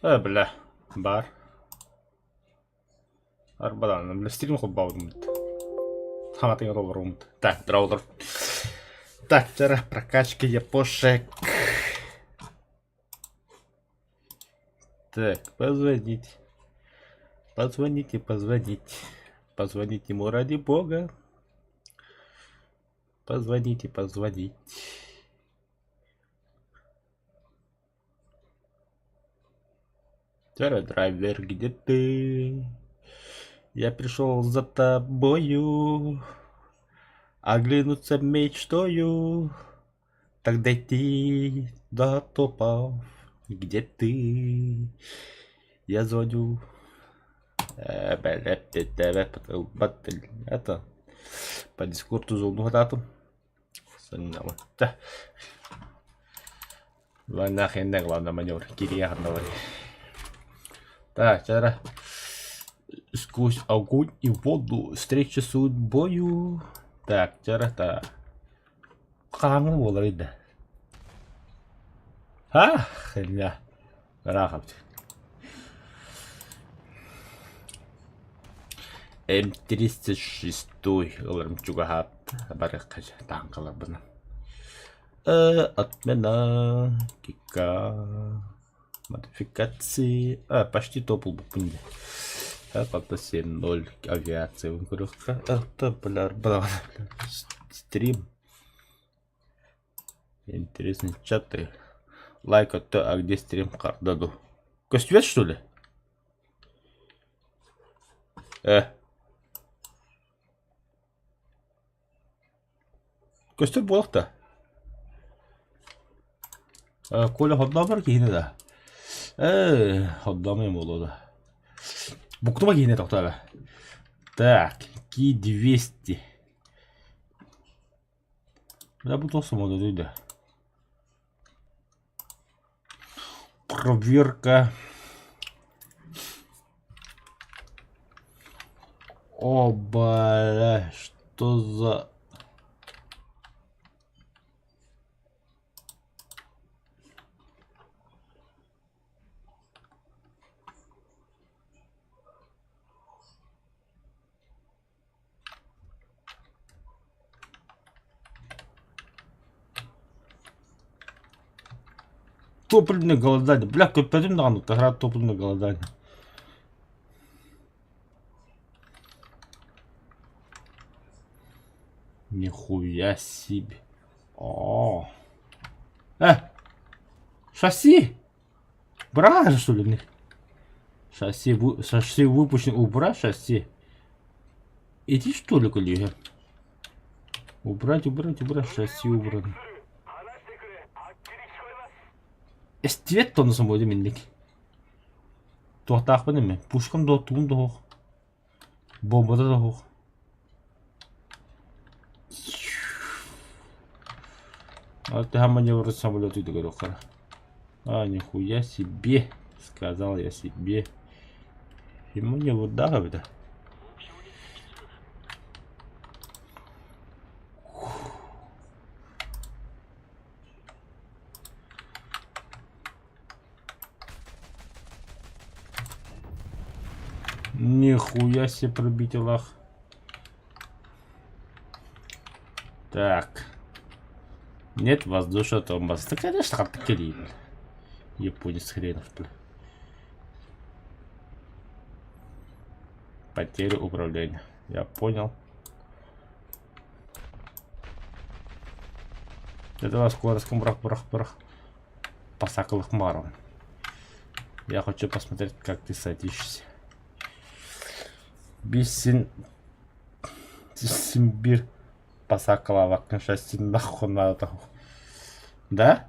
Э, бля, баар. Арбадан, бля, стрим холбообутум. Хаҥатыҥа толоруумут. Так, здорово, Так, вчера прокачка япошек. Так, позвонить. Позвоните, позвонить. Позвонить ему ради бога. Позвоните, позвонить. Второй драйвер, где ты? Я пришел за тобою, оглянуться мечтою. Так дойти до топов, где ты? Я звоню. Это по дискорду звоню Нахрен главный маневр Кирия Так, вчера сквозь огонь и воду встреча с судьбою. Так, вчера та хаҥы буолар да. А, херня. Ыраахабыт. М36 ыларым чугаһаат барыахха тааҥкаларбынан. Э, отмена, кика, модификации. А, почти топ булбуппун дии. Папа 7-0 авиация көрүөххэ. Это, бля, бля, стрим. Интересный чаты. Лайк отто, а где стрим кардаду? Көстүбэт что ли? Э. Көстөр буолах да. Э, Коля ходдообор киһини да. Э, ходдоомуйум буолуо да. Буктума киһини тохтоо Так, ки 200. Бля, бу туох самолетуй да. Проверка. О, бля, что за... Топливное голодание. Бля, көппөтүм даҕаны таһараат топливное голодание. Нихуя себе. О. Э! Шасси! Бра, что ли? Шасси, шасси выпущен. Убрать шасси. Иди что ли, коллеги? Убрать, убрать, убрать, шасси убрано. Эстибэт тонусум буолла минник. Туохтаахпын эмэ? Пушкам да тугум да суох. Бомбата да суох. А ты маневр самолету көрүөххэ. А, нихуя себе, сказал я себе. Ему не вода эбитэ. Нихуя себе пробить лах. Так. Нет воздушного тормоза. Да, конечно, хаттыкелий, бля. Японец хренов, бля. Потеря управления. Я понял. Это вас скорость брах брах брах. Посакалых маром. Я хочу посмотреть, как ты садишься. Бисин Симбир посакалаваккын шасси нахуй надо. Да?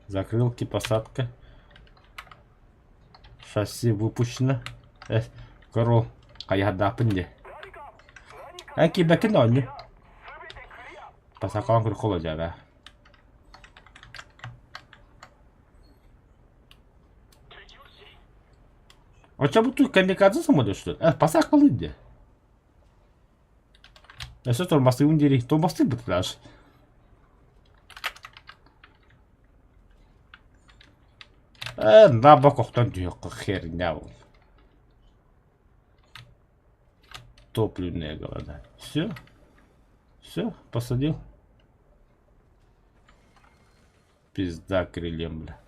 Закрылки, посадка. Шасси выпущено. Э, корол. Хайадаапын де. Эн киирбэккин да оонньуу. Посакалан көрүк холодьа Оччо бу камикадзе самолет что ли? Э, посакалы де. Өссө тормозтыыбын диэри тормозтыйбыт даже. Э, на бок охтон түһүөххэ херня ол. Топливная голода. Все? Все, посадил? Пизда крыльям, бля.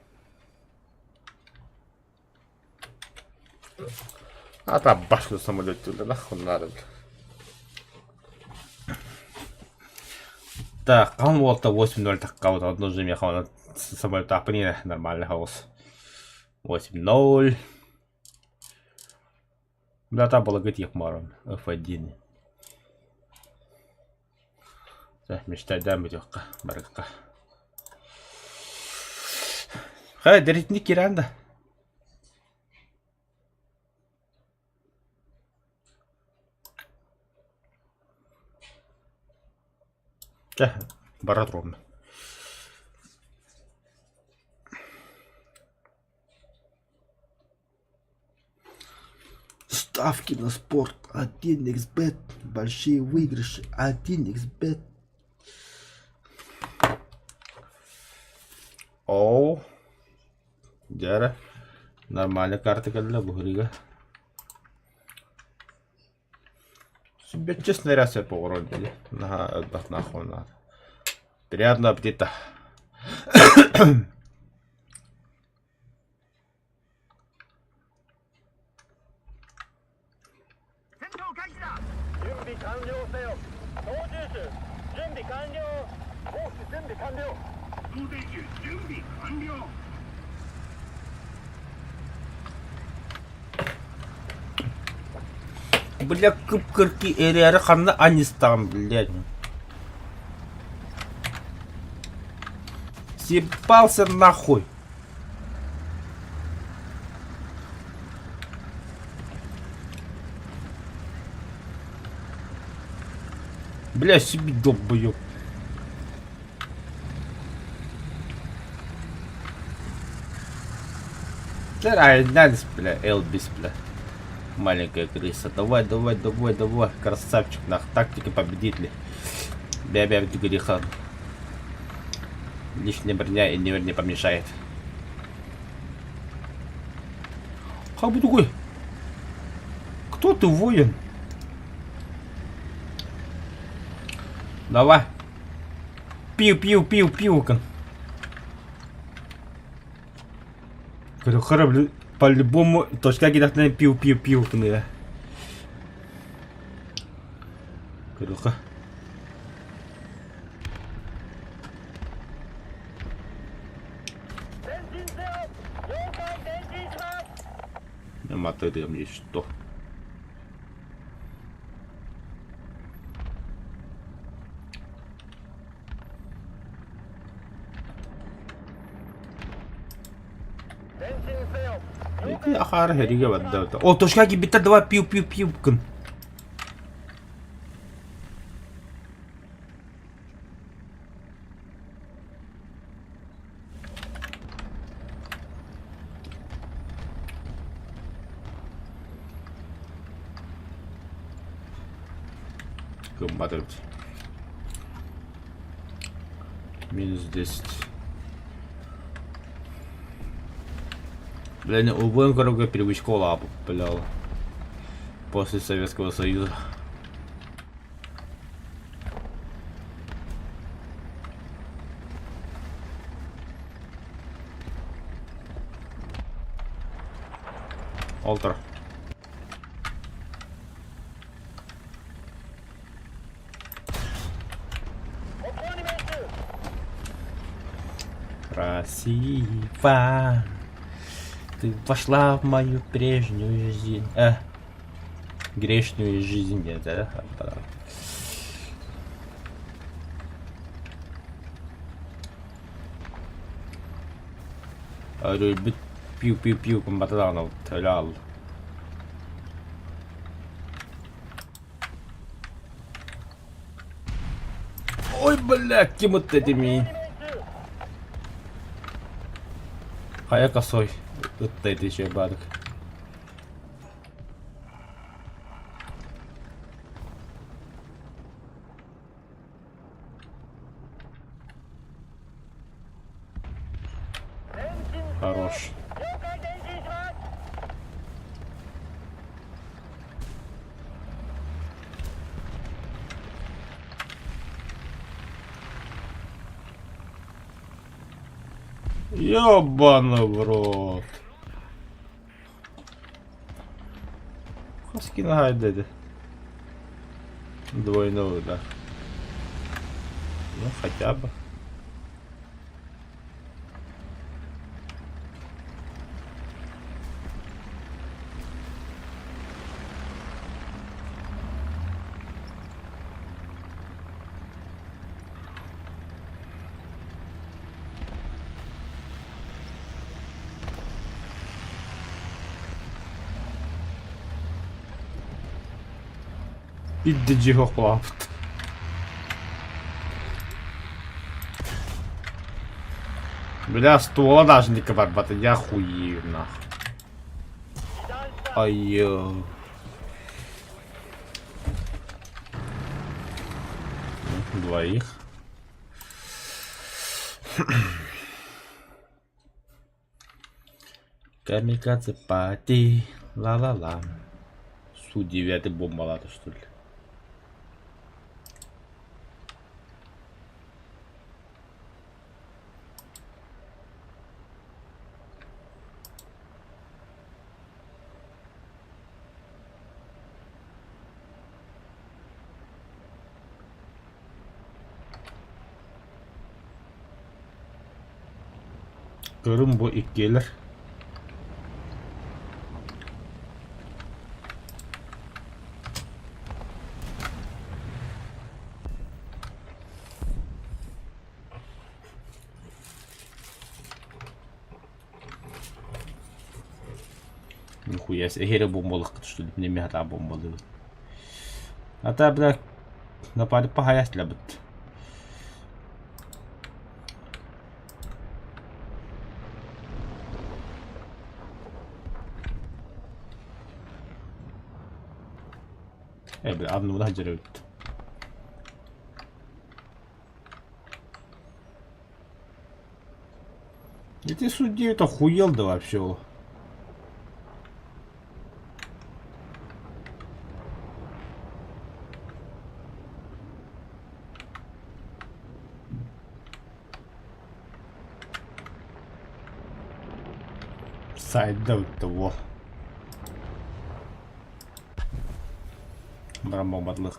А там башню самолет бля, нахуй надо, бля. Так, он вот 8-0 такая вот одно же меха, самолет апнина, нормально хаос. 8-0. Да, там было гытьих марон, F1. Мечтайдаан бүтүөххэ, барыахха. Хайа, дэритини киирэн да. Чэ, бара туруом. Ставки на спорт 1xbet. Большие выигрыши 1xbet. Оо, дьэ нормальная карта кэллэ бу Сүүрбэччэ снаряд сөп оҕорон дии. Наһаа элбэх нахуй надо. Приятного аппетита. Бля, кып-кырки эрээри ханна анньыстаҕым, блядь. Съебался нахуй. Бля, себе долбоёб. Бля, Элбис, бля. Маленькая крыса. Давай, давай, давай, давай. Красавчик, нах. Тактика победителей. Бя-бя, греха. Лишняя броня и не помешает. Как бы такой? Кто ты, воин? Давай. Пиу, пиу, пиу, пиу. Көрөхөр по-любому точка кидэхтэн пиу пиу пиу гыныа. Көрөхө. Матырыам есть что. Ити ахаары хэригэ барда. О, точка киирбиттэр давай пиу-пиу-пиу гын. Кыммат эбит. Минус 10. Бля, не убоем короче привычка лапу, бля. После Советского Союза. Олтор. Красиво. Ты вошла в мою прежнюю жизнь. Грешную жизнь, да? Өрүлбүт пиу-пиу-пиу гыммата даҕаны төлө аал. Ой, бля, ким ытта этимий? Хайа косой ытта ити үчүгэй баадык. Хорош. Ёбаный в рот. Хас кини хаайда ити? Двойной удар. Ну, хотя бы. Иддьи хохлаабыт. Бля, ствола даже не барбата, я хуею нах. Ай-ё. Двоих. Камикадзе пати, ла-ла-ла. Су-9 бомбалаата что ли? Көрүҥ бу иккиэлэр. Нихуя себе, эһиэрэ бомбалыаххыт что ли, эмиэ хатаа бомбалыыбыт. Ата бля напали пахаяслабыт. Э бля, анныбына сылдьар эбит. Эти судьи это охуел да вообще. Сайда того. Баран бомбатлык.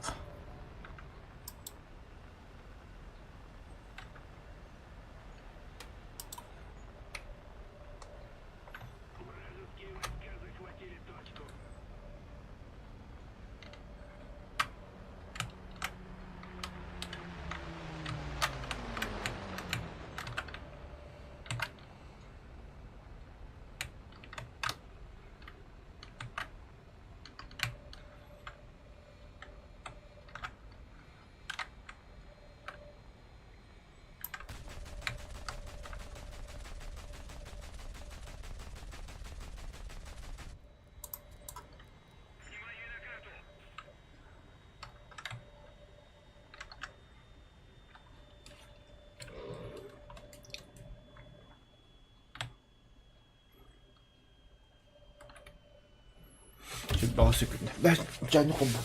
Баҕа күннэ. Чайны холбоо.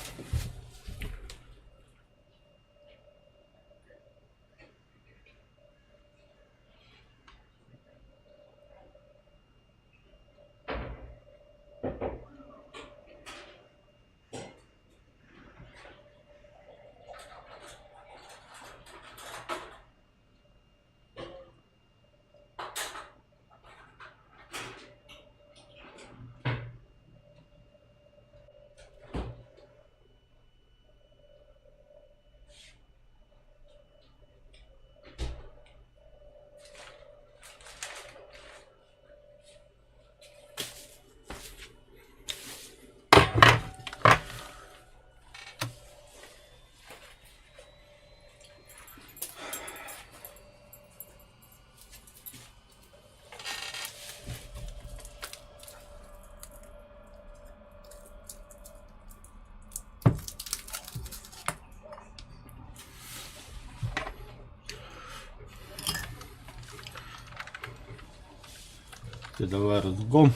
Давай разгон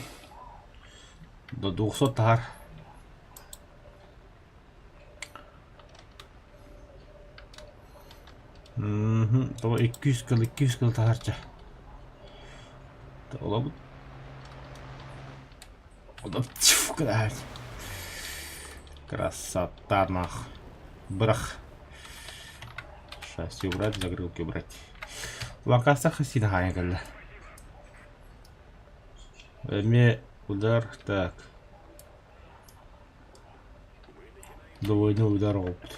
до 200 таар. Тоҕо 200 кыл 200 кыл таһаарча. Олобут. Блядь. Красота нах. Бырах. Шасси убрать, закрылки убрать. Лакаса хасина хаайан кэллэ. Эмиэ удар так. Двойной удар оҕоппут.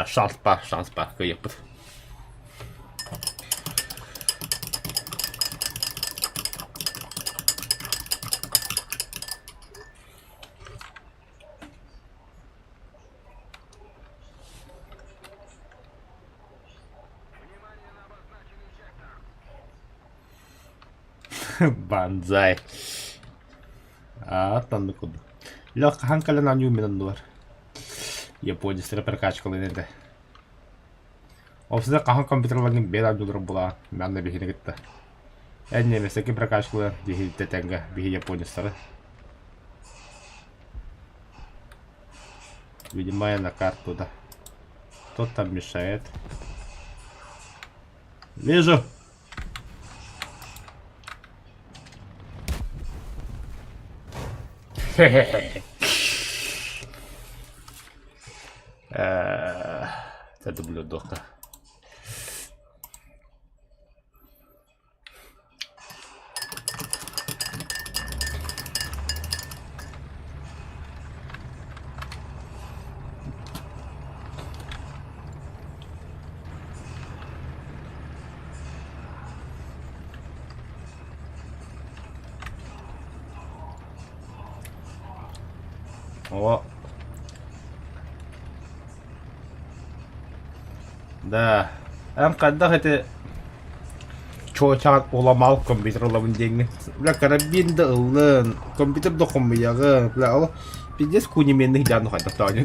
Шанс баар, шанс баар, кыайыахпыт. Банзай. Аа, таннык курдук. Лөх хаһан кэлэн оонньуу мин оннубар. Японецтары прокачкалыыр этэ. Ол сытар хаһан компьютерларгын бэйэ оонньууларын булаҕын, манна биһини кытта. Эн немецтэргин прокачкалыыр биһиги тэҥҥэ биһи японецтары. Видимо, я на карту, да. Кто там мешает? Вижу! Это блюдоха. О. Да. Эн хайдах ити чуочаан уламал компьютер ылабын диэҥҥин. Бля, карабин да ыллын, компьютер да хомуйаҕын. Бля, ол пиздец кунименных дьааны хайдах таанньа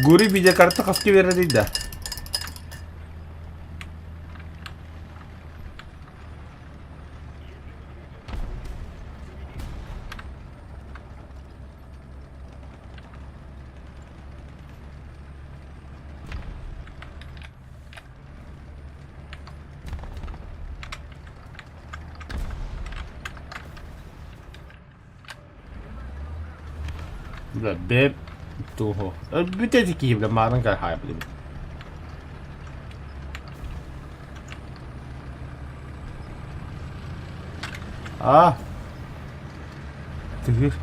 Гури видеокарта хаска биэрэрий да? Бля, бэп туһу. Өлбүт эти киһи бля маарын кайхай блин. А. Тыгыр.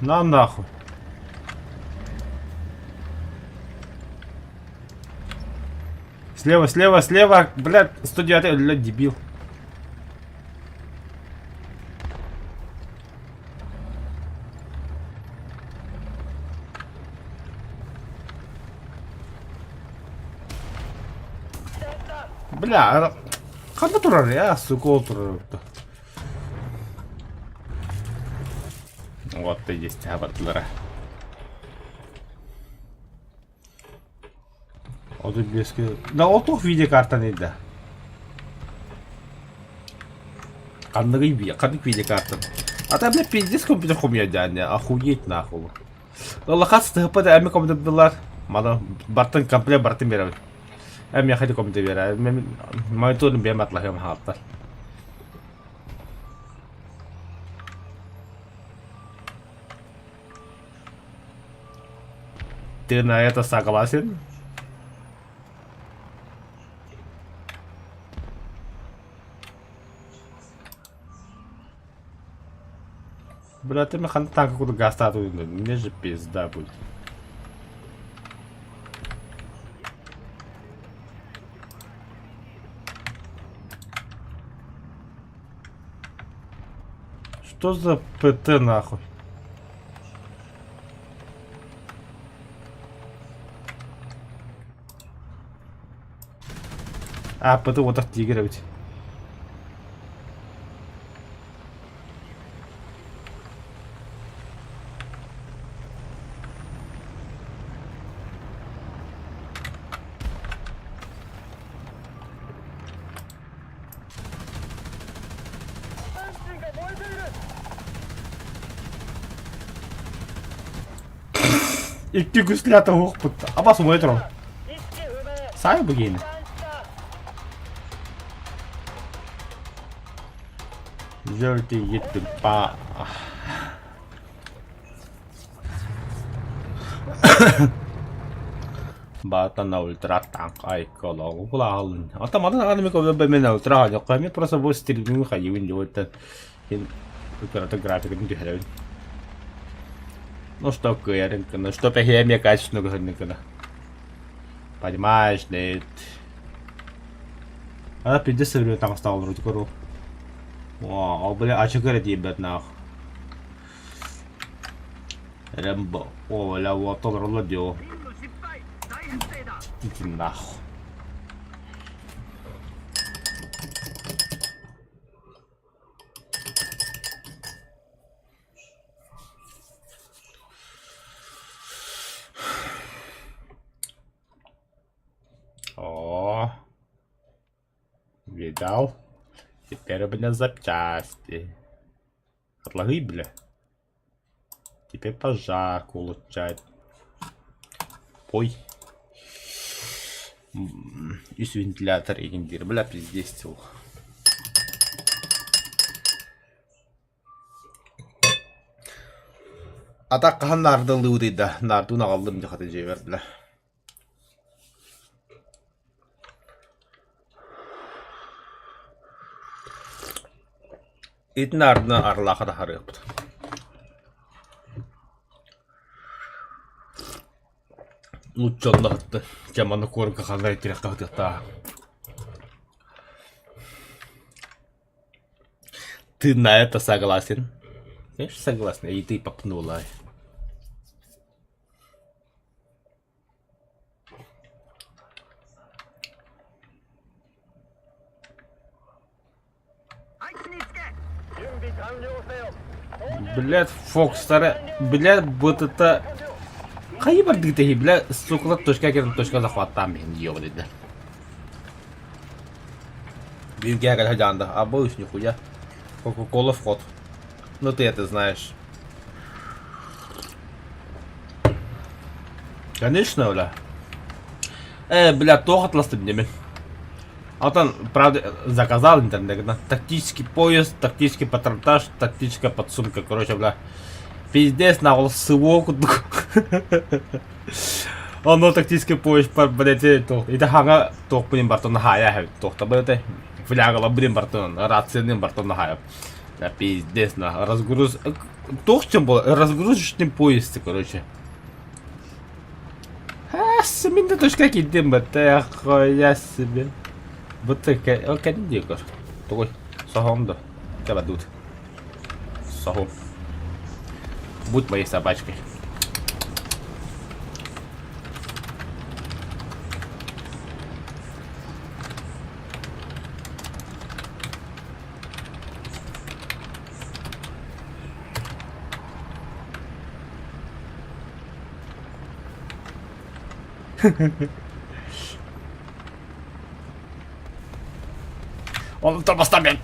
На нахуй. Слева, слева, слева, блядь, 109, блядь, дебил. Бля, ханна турар я, сука, ол турар. Вот ты есть, абатлара. Отут биэскэ... Да ол туох видеокартаны да? Ханныгый ви... Ханнык видеокарта? А там, бля, пиздец компьютер хомуйа охуеть нахуй. Лахас тыһыппа да эми компьютердылар. Маны бартын комплект бартын беребит. Эми хати компьютер бере. Мониторун бэйэм атлаһыам хаалтар. Ты на это согласен? Бля, ты мне танка куда гастату, мне же пизда будет. Что за ПТ нахуй? А, ПТ вот так тигр эбит. Икки гуслята уохпут. Аба сумуя турар. Сай бу гейни. Желтый еттім па. Баатан ультра танк айколоҕу кулаалын. Ата маны аны мен көбө мен ультра ханьокко мен просто бу стилин хайыбын диэбиттэн Син кырата графикатын түһэрэбин. Ну что кыайарын гына, что пэһиэмиэ качественно көһөрнүн гына. Понимаешь, нет. А пиздец современный таҥастаах олорбут көрү. О, бля, ачык эрэ тиийбэт наах. Рэмбо. О, бля, вот олороллор дии ол. Иди нахуй. О, видал? Теперь у меня запчасти. Отлаги, бля. Теперь пожарку улучшать. Ой. Үс вентилятор игин диир, бля, пиздец ол. А так хаһан наардылыыбытый да, наардуун аҕаллым дьэ хата дьиэбэр бля. Ити наардына арылаахха таһаарыахпыт. Нууччаллаһытты дьэ манна куоракка ханна итирэххэ сытыахтааҕа. Ты на это согласен? Конечно, согласна, и ты попнула. Блядь, Фокстары, блядь, бытыта хайы бардыгыт эһи, бля, сукалар точка кэлэн точка захваттаан биһин диэҕи дии. Биир киһи кэлэ сылдьаанда, а бу нихуя. Кока-кола вход. Ну ты это знаешь. Конечно, бля. Э, бля, туох атластым диэмин. Алтан, правда, заказал интернет, тактический пояс, тактический патронтаж, тактическая подсумка, короче, бля. Пиздец, нахуй, СВО курдук. Оно тактический пояс, блядь, туох, ити хаҥа туохпун бартон хаайа туохта блядь, флягала блин бартон, рацияны бартон хаайа. Да пиздец, на, разгруз, туох чем было, разгрузочный поезд, короче. Мин да точка киирдим бытта хуя себе. Бытта кэлин дии көр. Тугуй соһом да. Кэбэдут. Соһум. Будь моей собачкой. Ону тормозтан мен.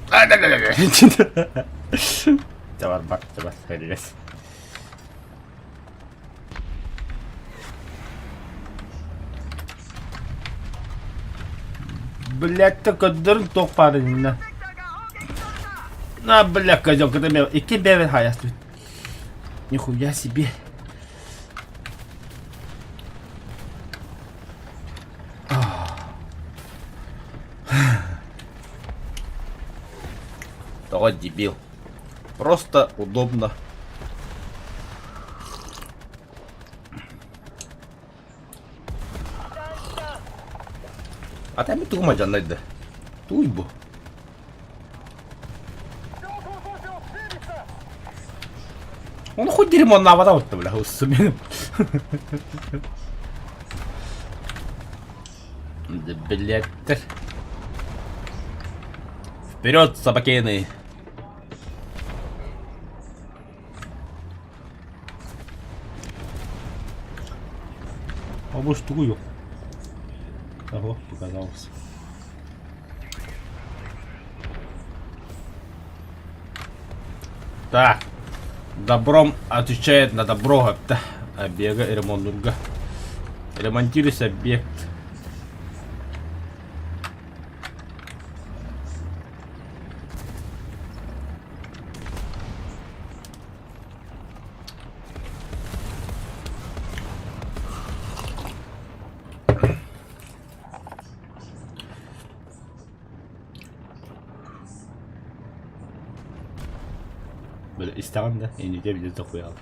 Чабар бар, чабар, элес. Блядь, көрдөрүн туох баар иннэ. На, бля, козел, когда мен икки бэбин хаястыбыт. Нихуя себе. Тоҕо дебил. Просто удобно. А там тугу мадьаннайда. Туй бу. Он хоть дерьмо наводал-то, бля, усумен. Да, блядь. Вперед, собакены! А может, тугую? Ого, показалось. Так. Добром отвечает на добро. Объега ремоннуурга. Ремонтируйся объект. Böyle istemem de ince bir de koyalım.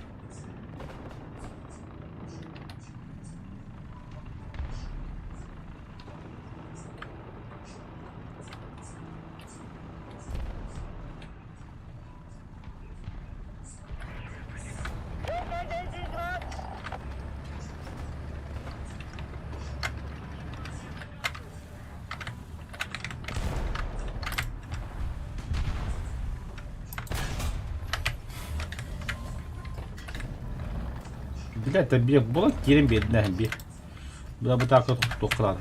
Блядь, объект буолан киирэн биэрдэ биир. Бля, бу так туохтаан.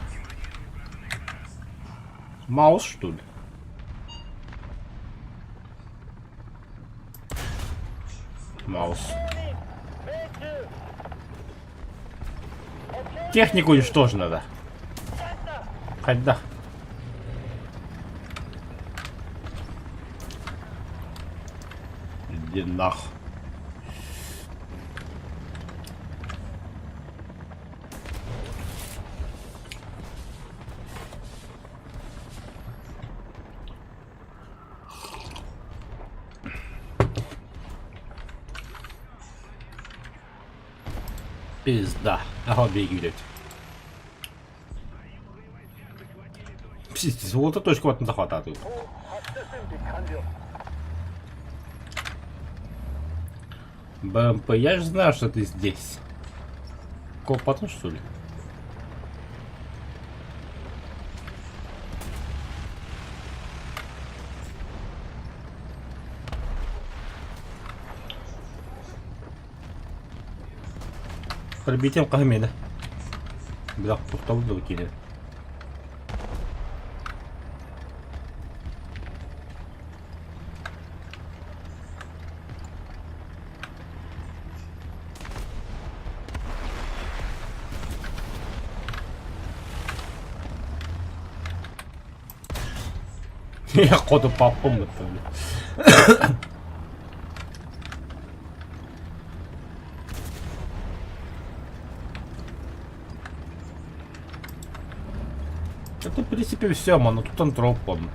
Маус, что ли? Маус. Технику уничтожена, да. Хайдах. Иди нах. Пизда. Ага, беги, блядь. Пиздец, вот эту точку вот захватывают. БМП, я же знаю, что ты здесь. Копатон, что ли? Пробитием хаһым Бля, куртабын да киирэн. Я ходу паппым Это, в принципе, все, мано. Тут антроп он.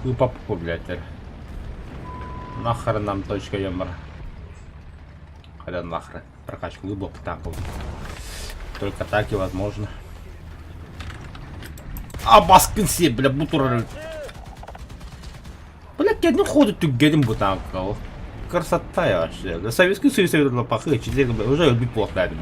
И папку, блядь. Нахрен нам точка юмора. Хотя нахрен. Прокачку глубоко танков. Только так и возможно. А баскын си, бля, бу турар. Бля, кэннин ходу түггэним бу танка. Красота я вообще. Советский Союз лопахы, уже өлбүт буолуохтаах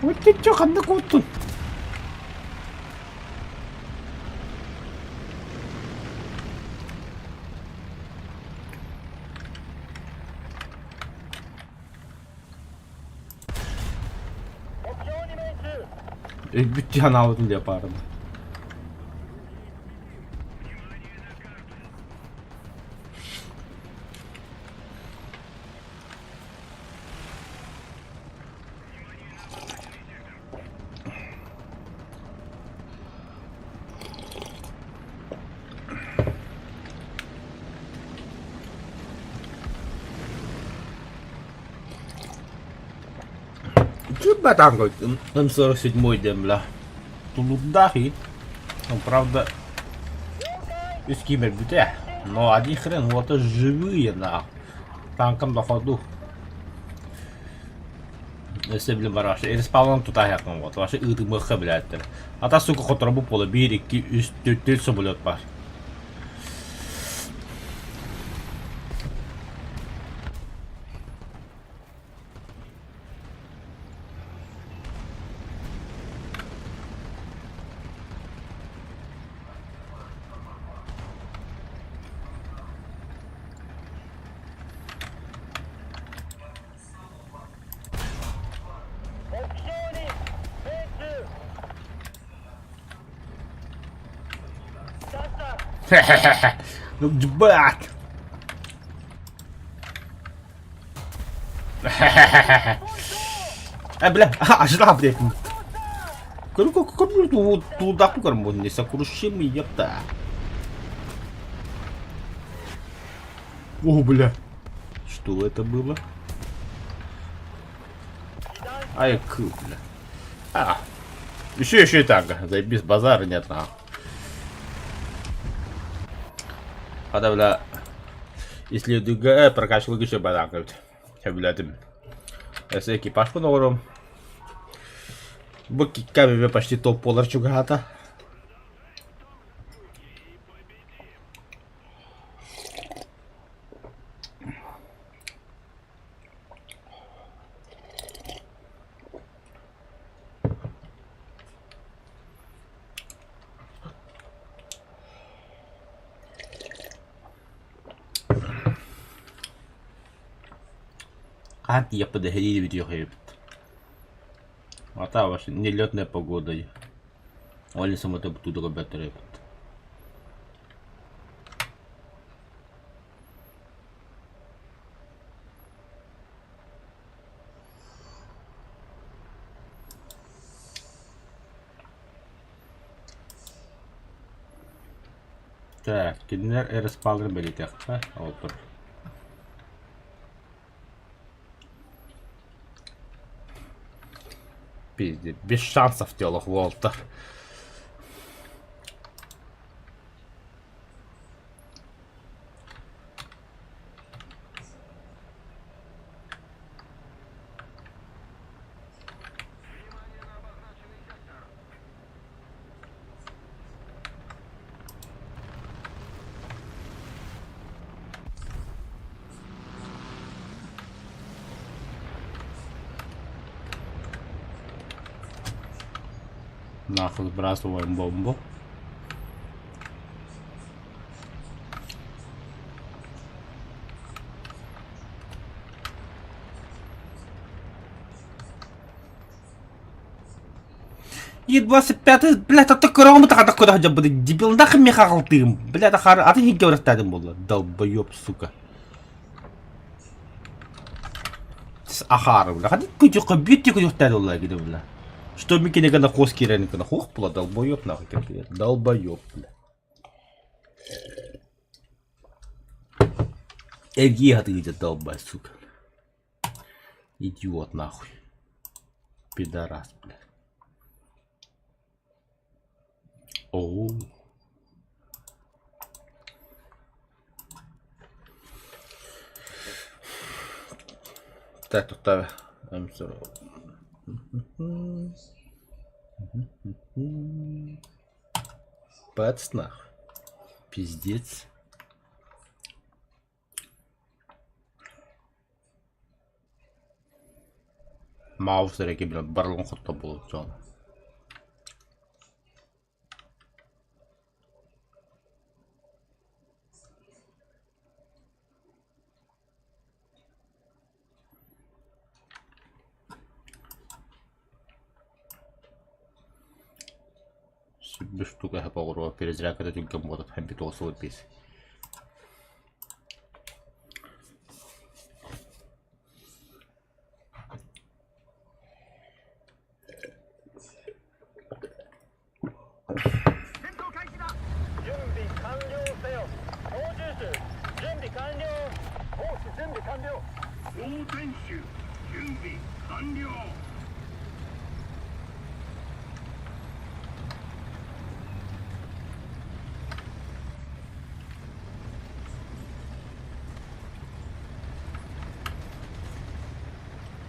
Вот ты чё, ханна куоттун? Өлбүт дии санаабытым диэ паарына. Чүбэ танк М47 диэн бля. Тулуурдаах иһит. Ну, правда, үс киим өлбүтэ. Но один хрен, вот живые нах. Танком на ходу. Өссө билим бар вообще. Респаунан тутаһыаххын вот. Вообще ыытымыахха билээттэр. Ата сука хоторобут буола биир, икки, үс, түөрт, түөрт самолет бар. Ну, дьбаат! Э, бля, ажра, блядь. Туда корму несокрушимый, ёпта. О, бля. Что это было? Ай, к, бля. А. Еще, еще и так. Заебись, базара нет, на. Хата, бля, исследуйга прокачивал еще барак. Сөбүлээтим. Өссө экипажпын оҥором. Бу кикка почти топ буолар чугаһаата. Хаһан тиийиэхпит да сэрии бүтүөх эбиппит. Ата вообще нелетная погода. Ол самото туда көрбөттөр эбит. Так, кинилэр респалларын бэлиэтиэххэ ол тур. Пиздец, без шансов телох Уолтер. Нахуй сбрасываем бомбу. Е25, блядь, а ты көрөҕүм таха да көрө сылдьарбын дебил нахуй миэхэ аҕалтыым блядь ахаар атын иһиргэ барыахтаатым буолла долбоеб сука ахаар бля ханнык күтүөххэ бүт күтүөхтээн буолла кини бля что мин кинигэ на хос киирэн гына хуох була долбоеб нахуй долбоеб бля эргии хатыгыдьа долбай сука Идиот нахуй. Пидорас, бля. Оу. Так, тут Бац нахуй. Пиздец. Маус эрэ ким барылын хотто буолуон дьон. Сүүрбэ штука оҕуруо перезарядката түргэн буолар 95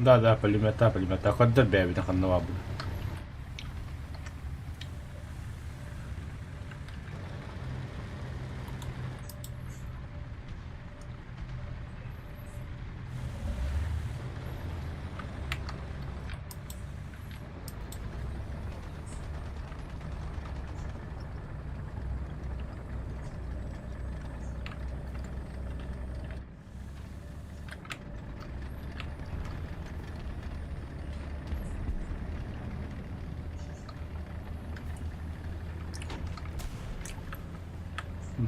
Да, да, пулемета, пулемета. Көрдөр бэйэбитин ханна баарбын.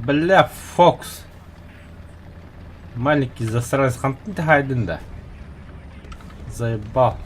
Бля, Фокс. Маленький засранец хантан таһаайдын да? Заебал.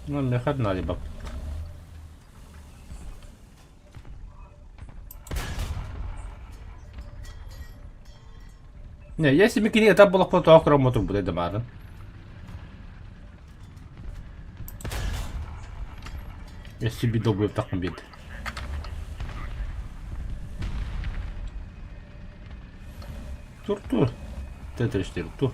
Ну, миэхэ налибап. Не, если бы кини этап болохпо тоҕо кыраммы турбутай дамаарын. Если би долгуйуптахпын биэрдэ. Тур тур. Тетриштер тур.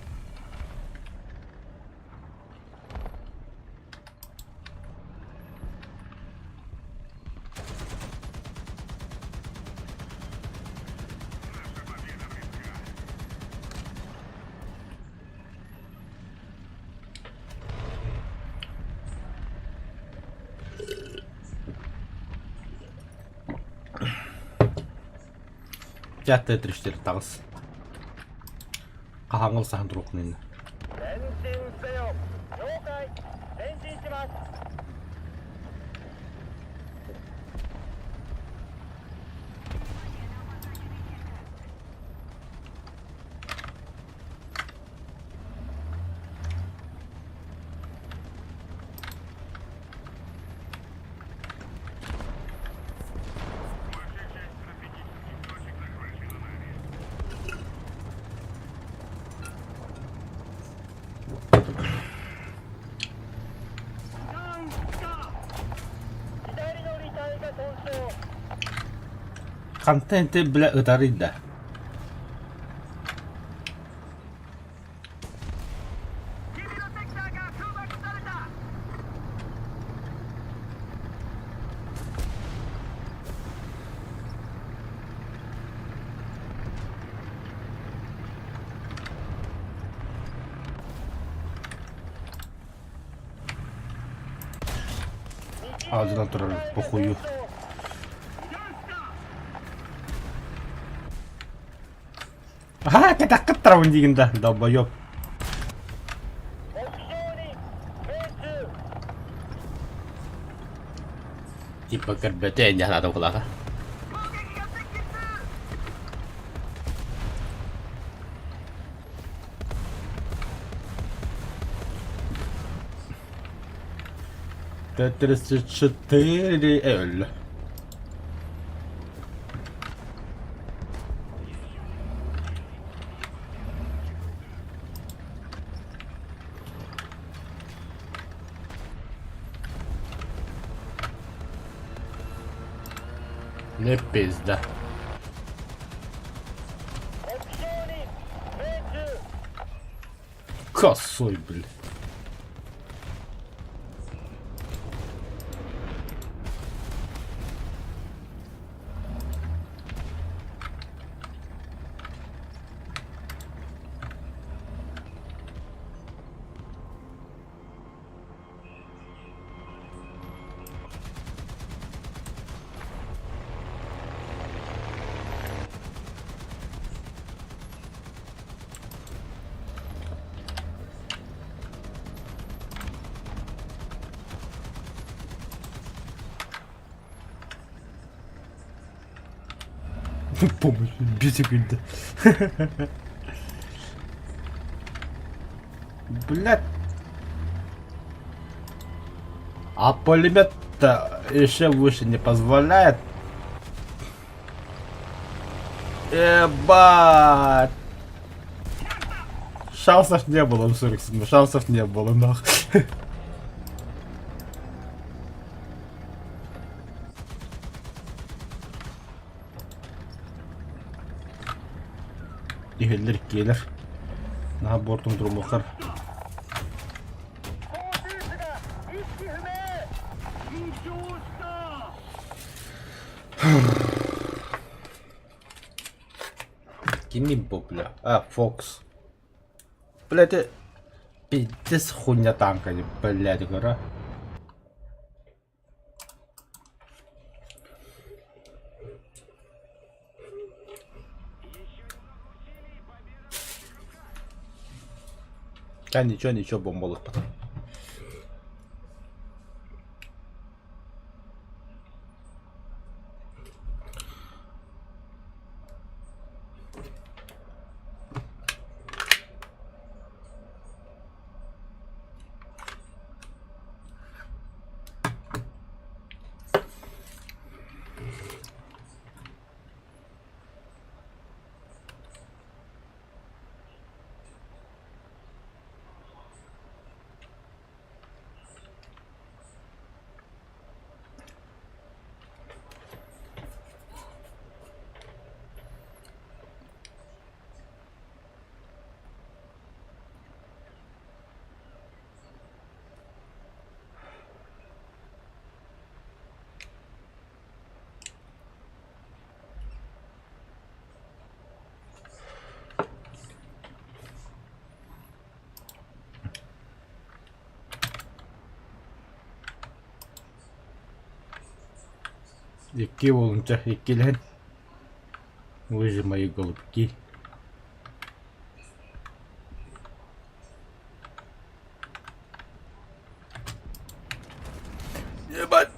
Дьэ Т-34 таҕыс. Хаһааҥҥы ылсаһан туруоххун иннэ. Хантан ити бля ытарый да? Аадынан турар похую. Аһаа, кэтэххит турабын диигин да, долбоеб. Типа көрбөтө эн дьаһаата кулаха. 34 өллө. Не пизда. Косой, блин. Помощь, бисик Блядь. А пулемет-то еще выше не позволяет. Ебать. Шансов не было, М47, шансов не было, нах. Иһиллэр киэлэр. Наһаа буортун турумуохтар. Кимий бу, бля? А, Фокс. Бля, это пиздец хуйня танка, блядь, гора. Да ничего, ничего, бомбалыхпыт. Икки уолунча иккилэһин Вы же мои голубки. Ебать!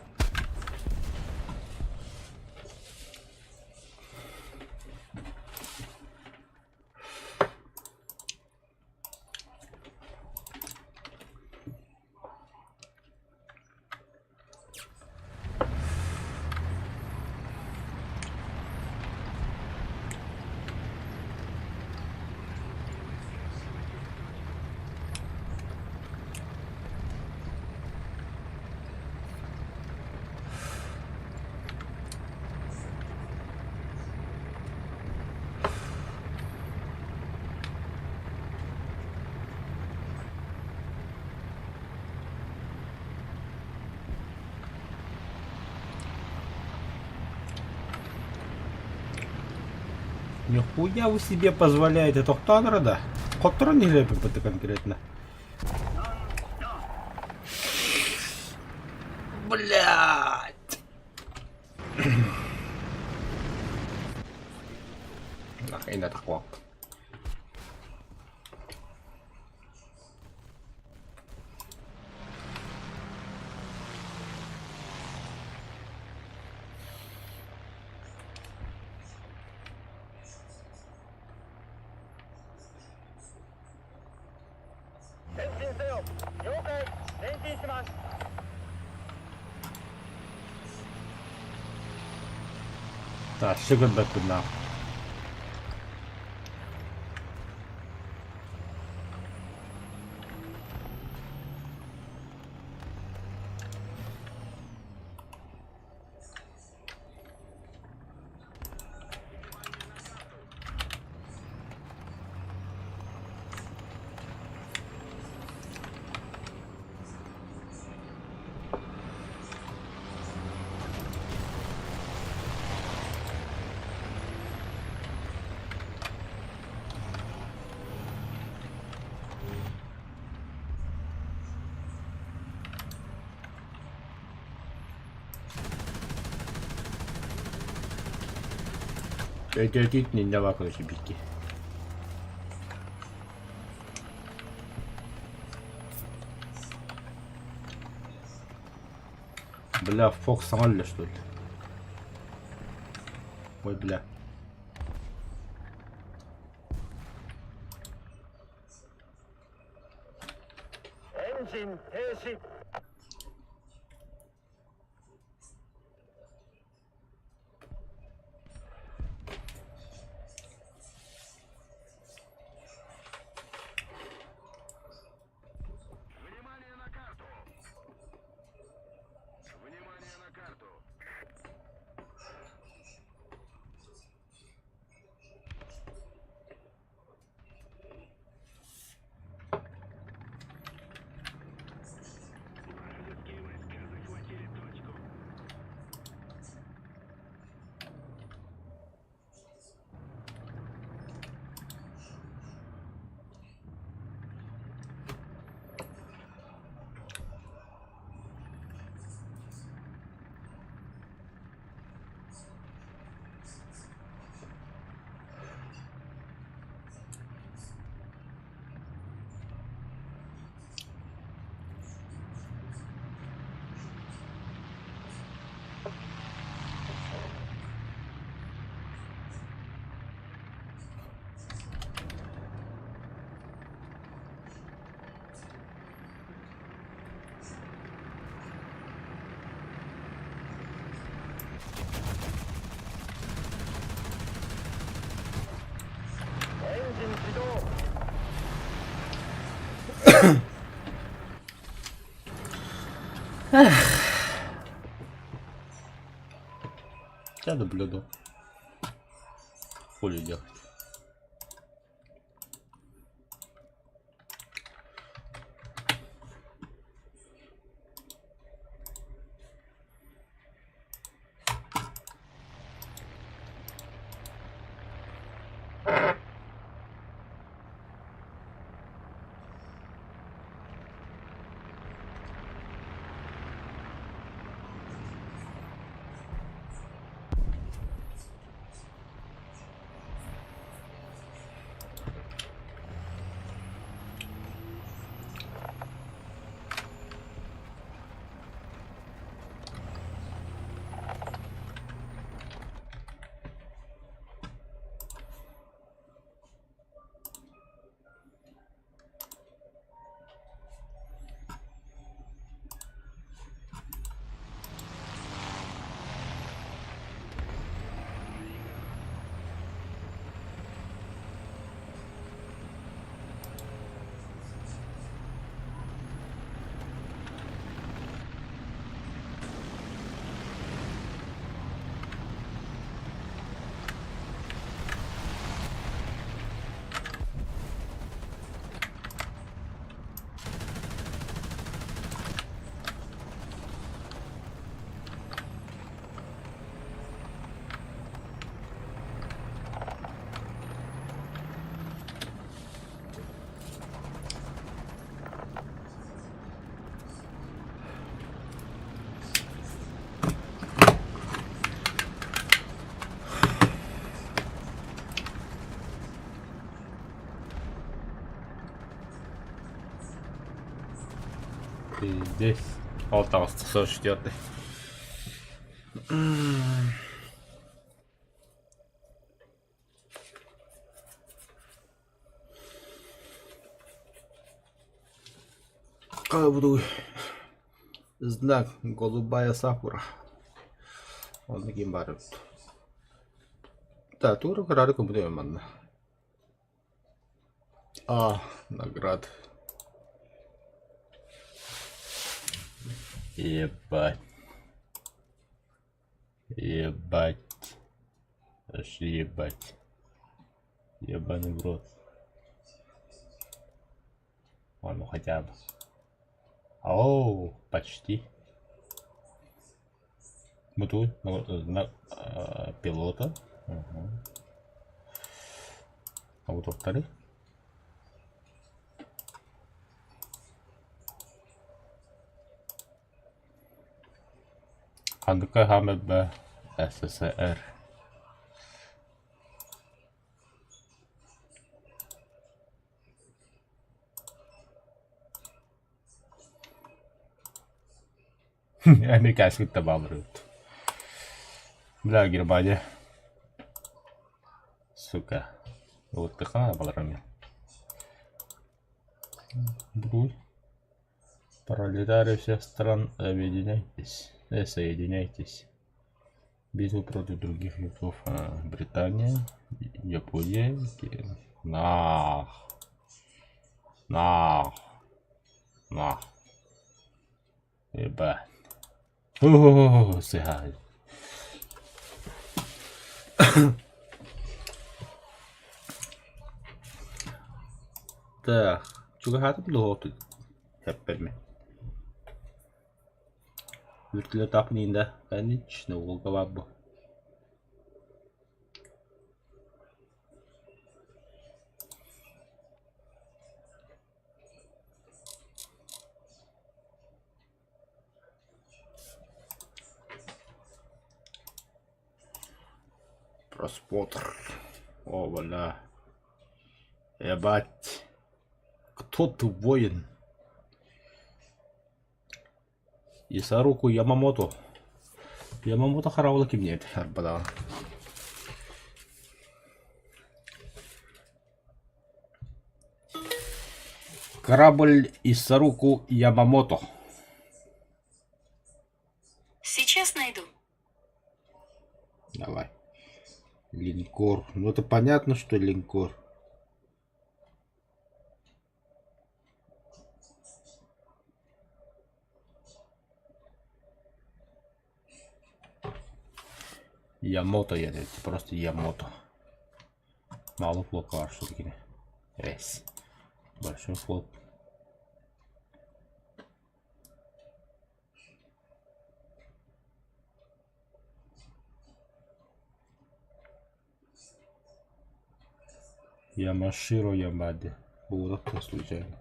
Нихуя вы себе позволяете, тохтоон эрэ да? Хотторон иһилэппит конкретно. Блядь! Нахрена такого? Тахсы гыннарбын Өйдөтүүт ниннэва короче бикки. Бля, Фокс саҥа өллө что ли? Ой, бля. Я люблю. Хули делать. Пиздец. Ол таҕыста 44. Знак голубая сакура. Онно ким баар эбит. Да, тугу кыраары көмүтүөм манна. А, наград. Ебать. Ебать. Аж ебать. Ебаный в рот. О, ну хотя бы. Оу, почти. Бутуй, на, пилота. Угу. А вот во-вторых. Хандыка ХМБ СССР. Американский табалырыт. Бля, Германия. Сука. Вот такая баларами. Бруй. Пролетарии всех стран, объединяйтесь. Соединяйтесь. Битву против других веков. Британия, Япония. Нах. Нах. Нах. Ебать. О, сыгай. Так, чугаһаатым дуо тэппэммин. Вертолет апниында конечно уолга баар буо. Просмотр. О, бля. Ебать. Кто ты воин? Исаруку Ямамото. Ямамото хараабыла кимниэт арбадаҕа. Корабль Исаруку Ямамото. Сейчас найду. Давай. Линкор. Ну это понятно, что линкор. Ямото диэн эбит, просто Ямото. Малый флотка баар суол кини. Эс. Большой флот. Ямаширо Ямаде. Буолуох случайно.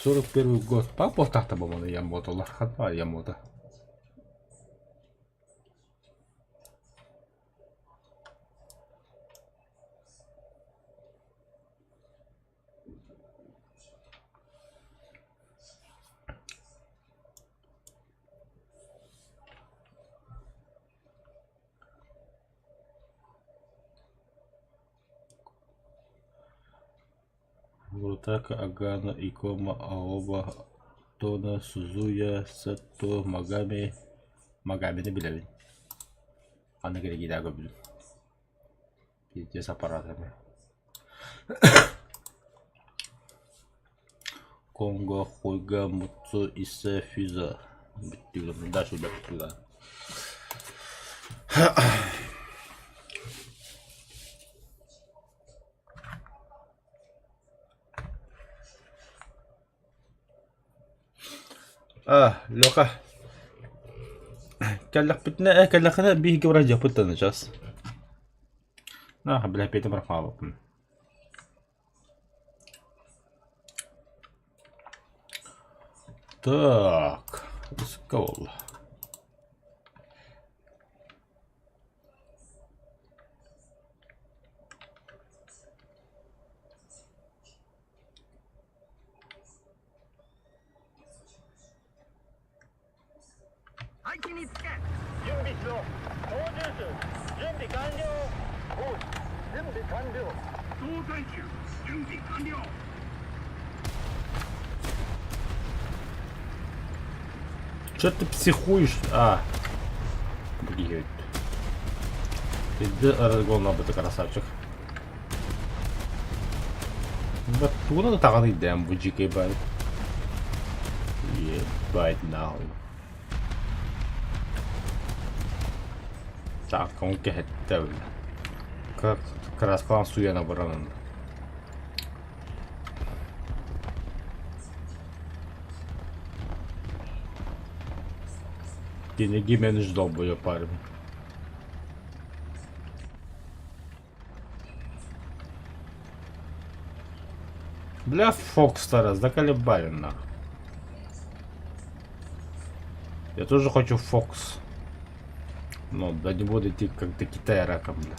41 год. Папа тахта по-моему, Ямото. Лахата Ямото. Рутака, Агана, Икома, Аоба, Тона, Сузуя, Сато, Магами. Магамины билэбин. Аны кэлэгиидээх көрбүтүм. Пиздец аппарат эмэ. Конго, Хуйга, Муцу, Исе, Физа. Бүттүгүн, дальше бүттүгүн. А, Леха, кэллэхпитинэ, э, кэллэххинэ биһиги вроде сейчас. На, бля, Петя барахмаабыппын. Так, скол. Че ты психуешь? А, блядь. Ты разгон ты красавчик. Тугунан ытаҕын ыйдаан бу дьикэй баай. Ебать нахуй. Тааккаҥ кэһэттэ бля. Краскалаан сууйан абыранан. Киниги мен ждал парень. Бля, Фокстера, заколебали нахуй. Я тоже хочу Фокс. Но до него дойти как до Китая раком, бля.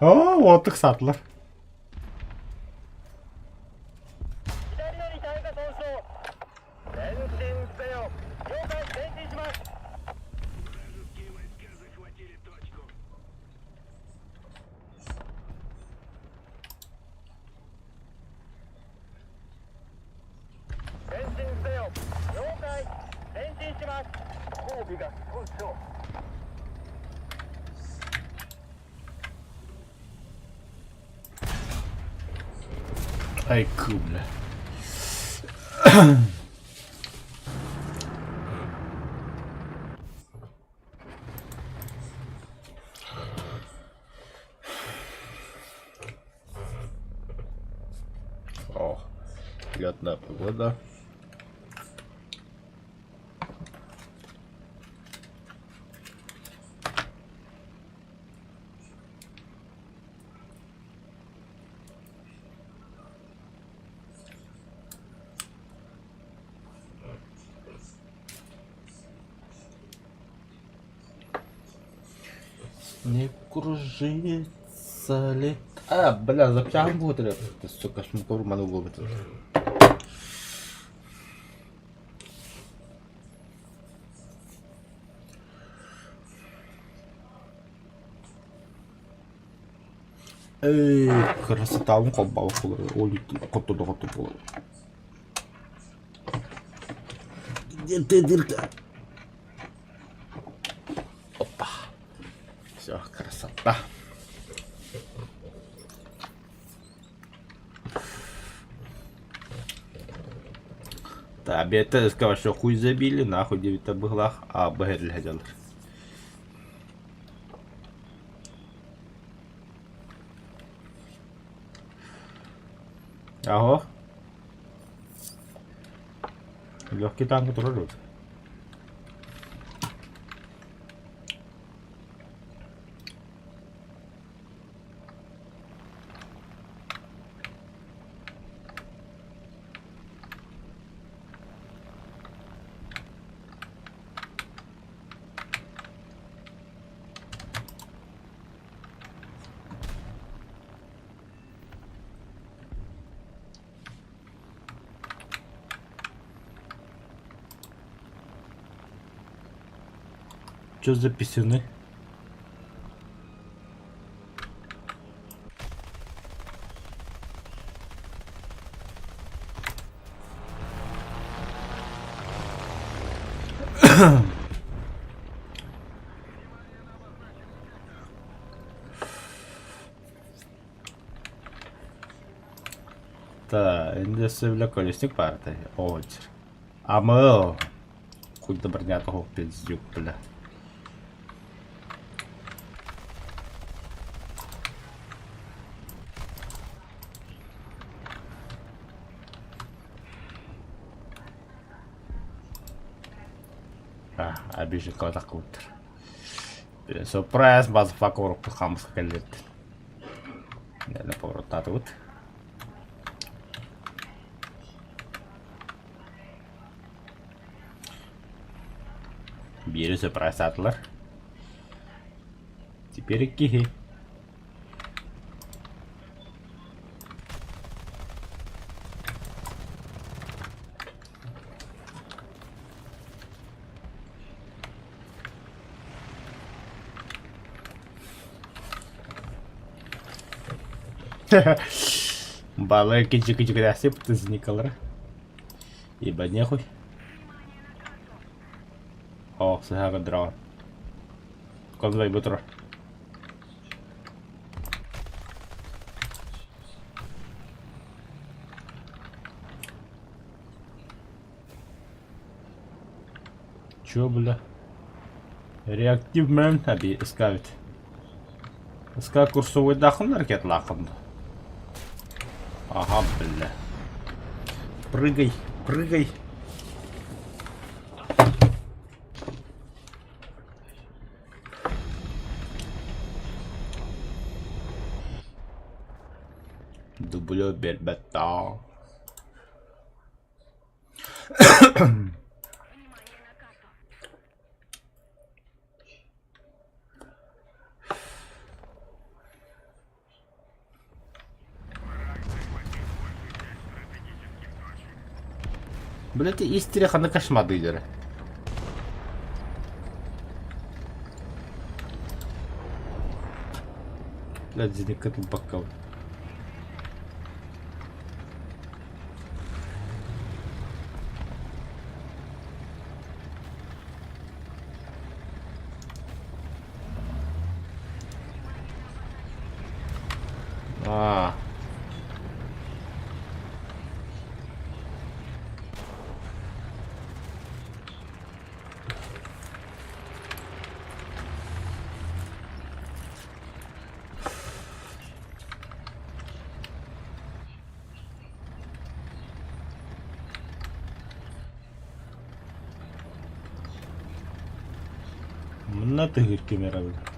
О, вот их сатлар. Айку, бля. О, летная погода. Не кружится ли... А, бля, запчан будет, ты, сука, шмукор ману губит. Эй, красотабын холбообот буолар, ол хоттордо хоттор буолар. Где ты, дырка? Опа. Все, красота. Да, бэйэтэ вообще хуй забили, нахуй диэбиттэр быһылаах, а быһэрилэһэ дьаллар. Аһо. Легкий танк турар вот. Чё за писюны? Да, инде бля колесник баартай. Оочер. Амыл. Хуй да бронята хоп пиздюк, бля. А, обижен кылатах кубуттар. Surprise, motherfucker, урукку хамыска кэллит. Наверное, повороттаатыбыт. Биири сюрпрайстаатылар. Теперь киһи. Балык кичи-кичи птызникалара. Ебать нехуй. О, сыһаҕа дрон. Конвой бутур. Чё, бля? Реактив мэн аби искавит. Иска курсовойдаахын ракеталаахын Ага, бля. Прыгай, прыгай. Дублё биэрбэт Блядь, истире ханна кошмардыйлар. Блядь, зеникка тупакка. А. Мына тыгыр кемера бля.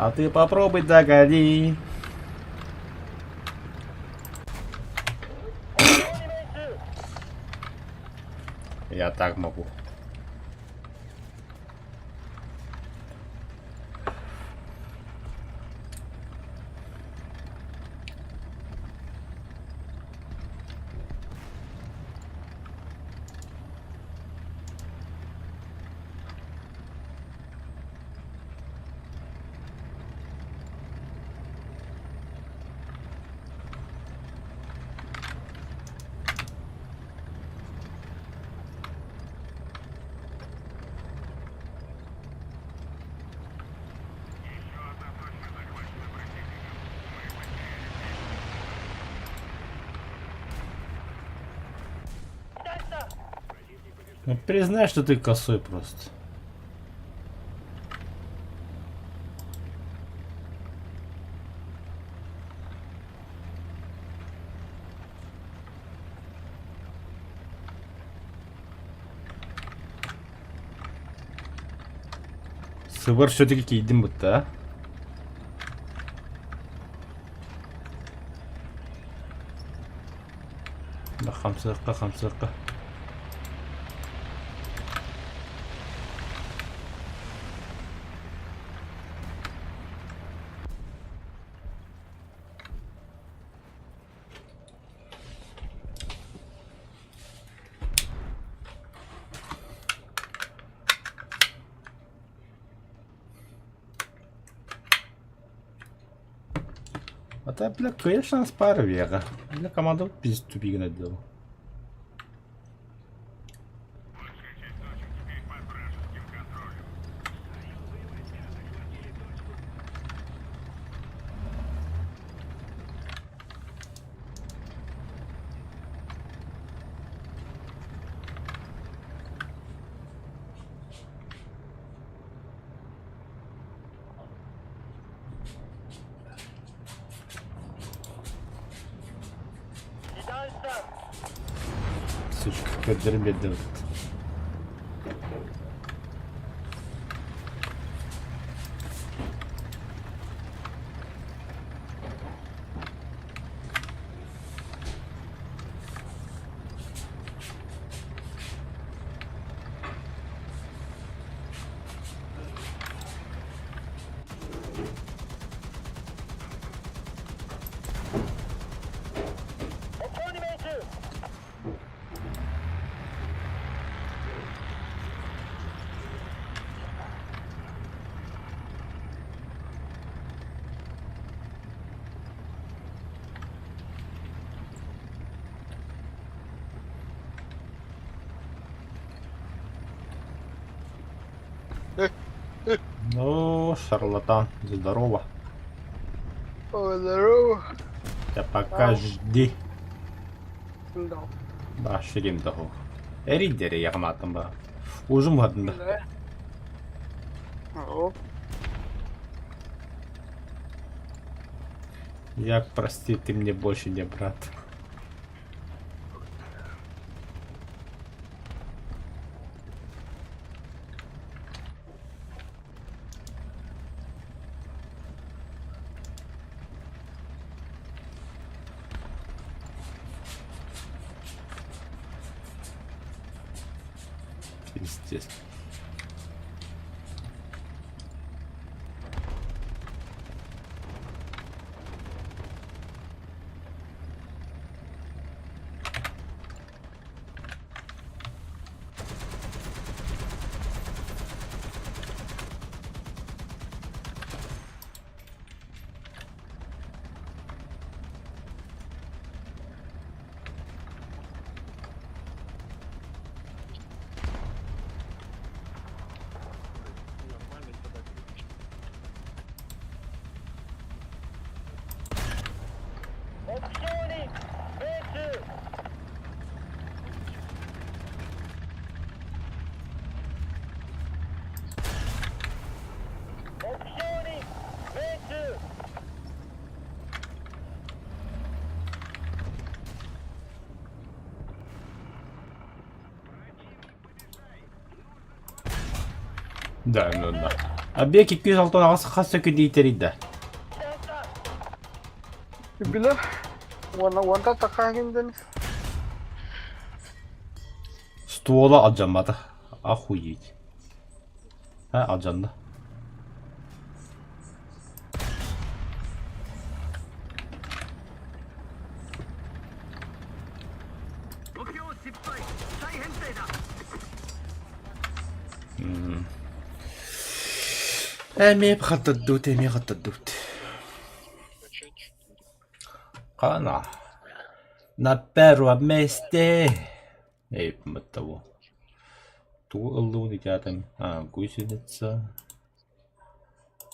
А ты попробуй догони. Я так могу. Ну, признай, что ты косой просто. Сыбар все-таки киирдим бытта. Хамсыахха, хамсыахха. А бля, кыайар шанс баар эбиэҕэ. Бля, команда пиздец тупигын отдела. Сучка, көрдөрөн биэрдэ Ну, шарлатан, здорово. О, здорово. Да пока жди. Да. Баширим того. Эридери ягматым ба. Ужум хадында. Да. О. Як, прости, ты мне больше не брат. Пиздец. Да, ну да. Объект 268 хас сөкүндэ тэрийдэ? Билэр. Уонна уонта такаа гинден. Ствола алдьаммата. Охуеть. Ha, алдьанна. Эмиэ хаттардыбыт, эмиэ хаттардыбыт. Хана. На первом месте. Эй, того. Тугу ыллыбын итиатым? А, гусеница.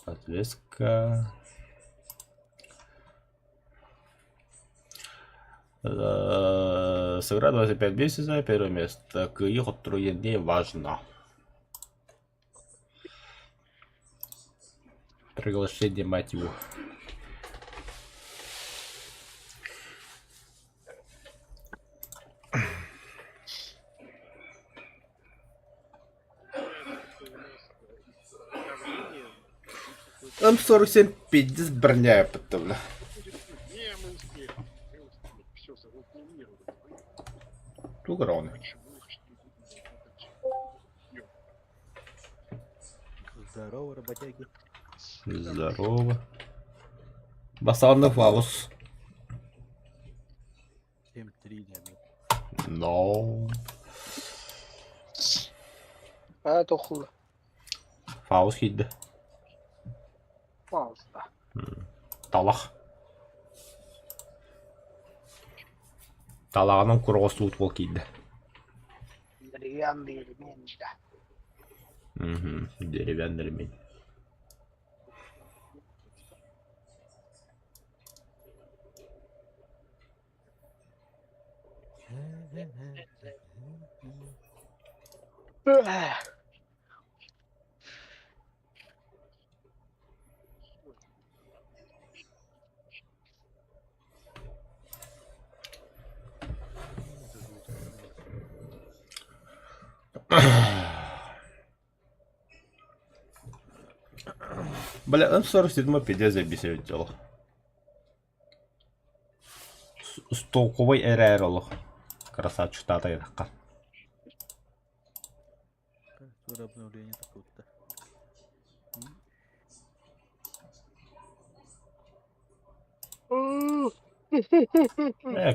Подвеска. Сыграть 25 месяцев, первое место. Кыайыы хотторуу не важно. Приглашение, мать его. М47 пиздец броня бля. Тугрон. Здорово, работяги. Здорово. Басанов Фаус. 7-3 для No. Аа тохула. Фаус киирдэ. Пожалуйста. Талах. Талаҕынан куроҕос суут буол киирдэ. Деревянный ремень, да. Угу. Деревянный ремень. Бля, М47 пиздец заебись дело. Столковай эрээр олох. Красавчик таатайдахха. Скоро обновление такое-то.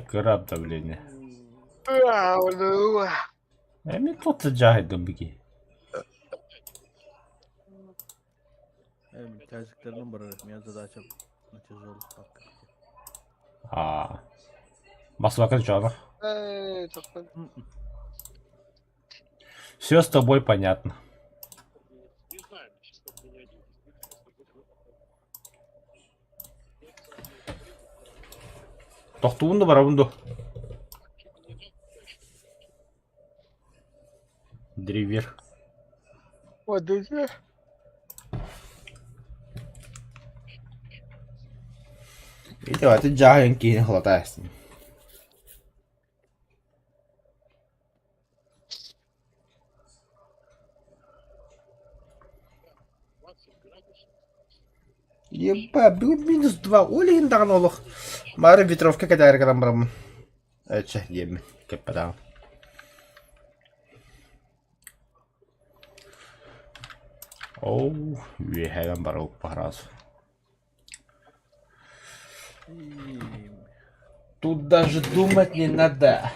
Кыра обновление. Эми тот жаһайдым бики. Тяжиктерин барар. У меня задача на тяжелых папках. А. Басвакын чана. Эй, такой. Все с тобой понятно. Тохтуун да барабын ду. Древер. Вот это. Ити жаһын киһини халатаайсың. Еба, бүгүн минус два. Ол иһин даҕаны олох. Бары ветровка кэтээр гынан бараммын. Эчэ, диэммин, кэппэтэҕим. Оу, үөһэбэн барылыппа сразу. Тут даже думать не надо.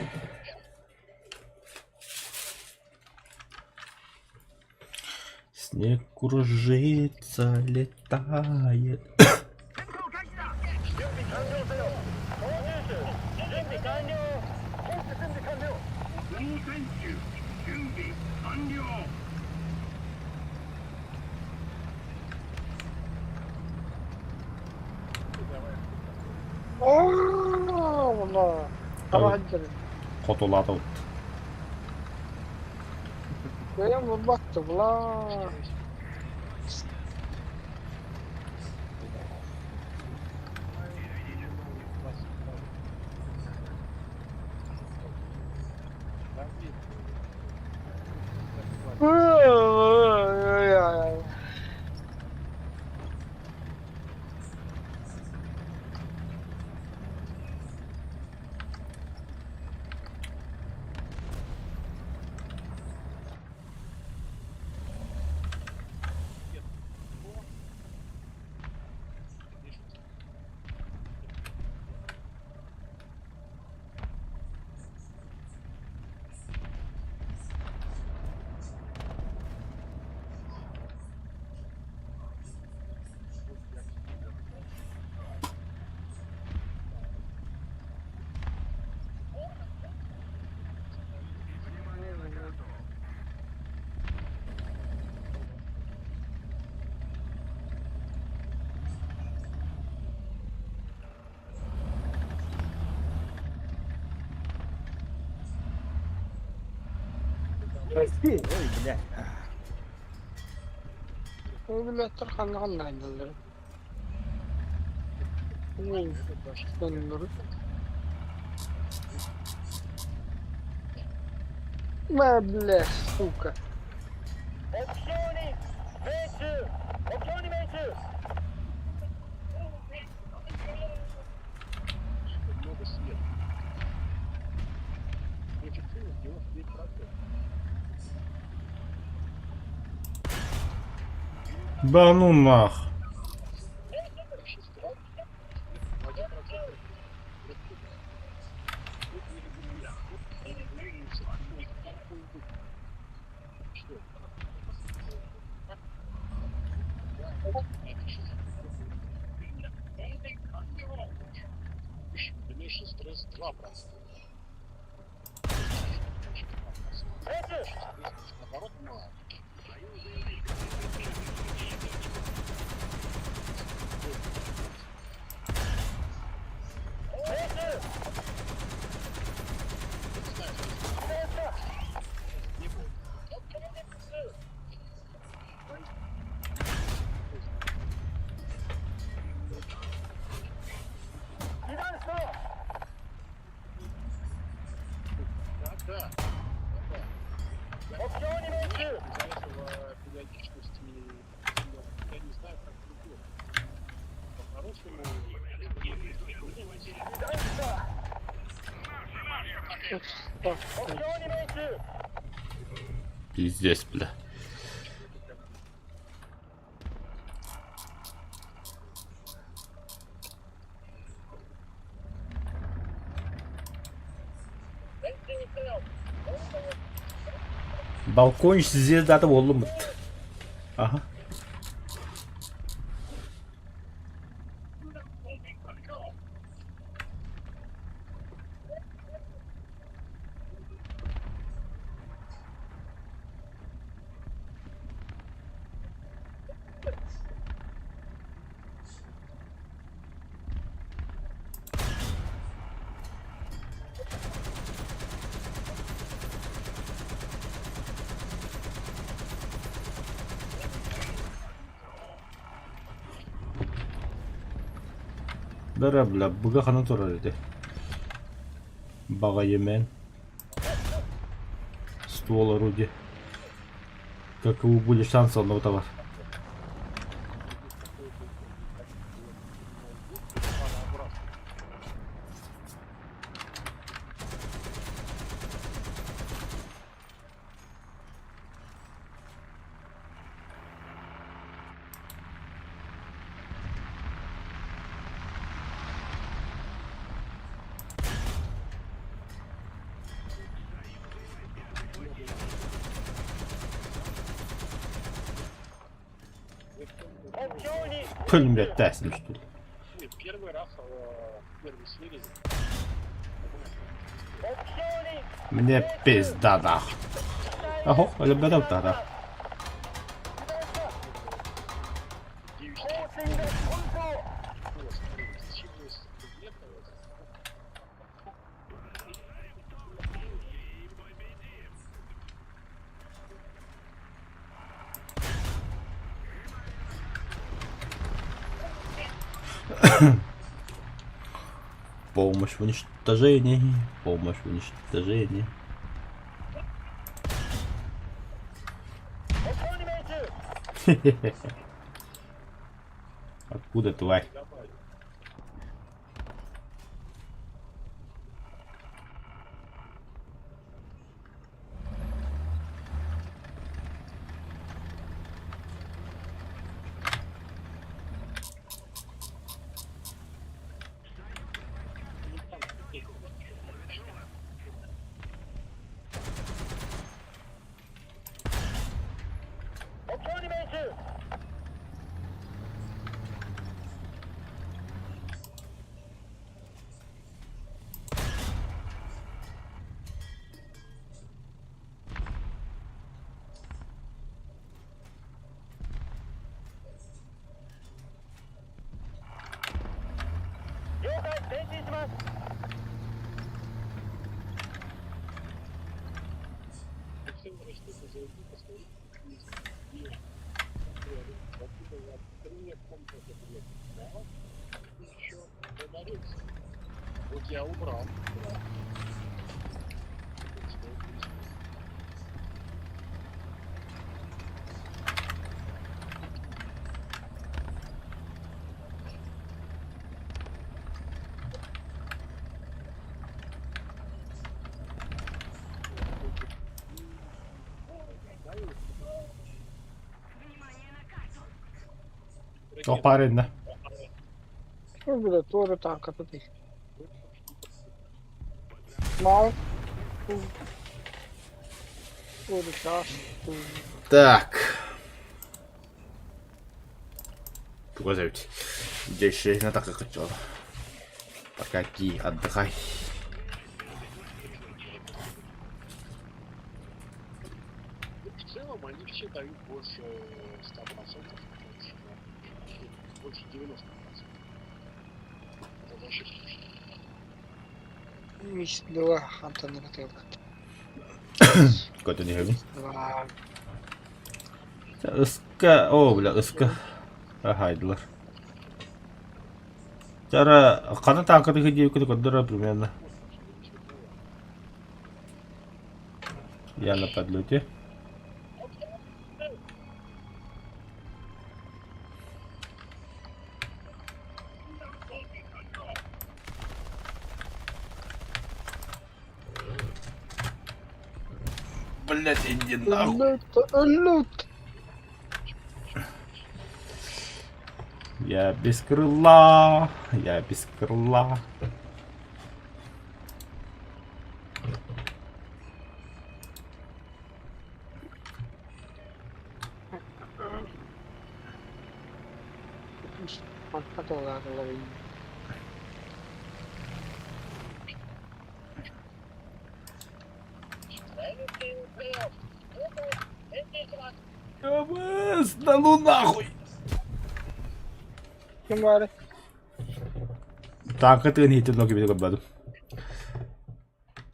Снег кружится, летает. Оо, мына. Табаһын Хотулаата Бэйэм булбатты була. Ой, бля. Өлөттөр ханна ханна айдаллар. Ма, бля, сука. Да ну нах. Пиздец, бля. Балкон звездата буоллум бут. Аха. Бара бля, быга хана турар этэ. Баҕайы Ствол орудия. Каковы были шансы одного товар? Пөлмөттээсин устул. Мне пизда нах. Ахо, өлбөтөх да. Помощь в уничтожении, помощь в уничтожении. Откуда, тварь? Туох баар иннэ? Бу да туора тааҥката дии. Мал. Так. Туга эбит. Дьэ, на так кыччал. Пока ки отдыхай. Мис два хантан ырытыыллар. Көтөн иһэбин. Два. Ыска, о, бля, ыска. Ахайдылар. Чара, хана таакаты диэбиккэ көрдөрө примерно. Я на подлете. Блять, иди нахуй. Лут, лут. Я без крыла, я без крыла. Абыс, да ну нахуй! Ким баар? Тааҥка тыын иһитин ноги көрбөтүм.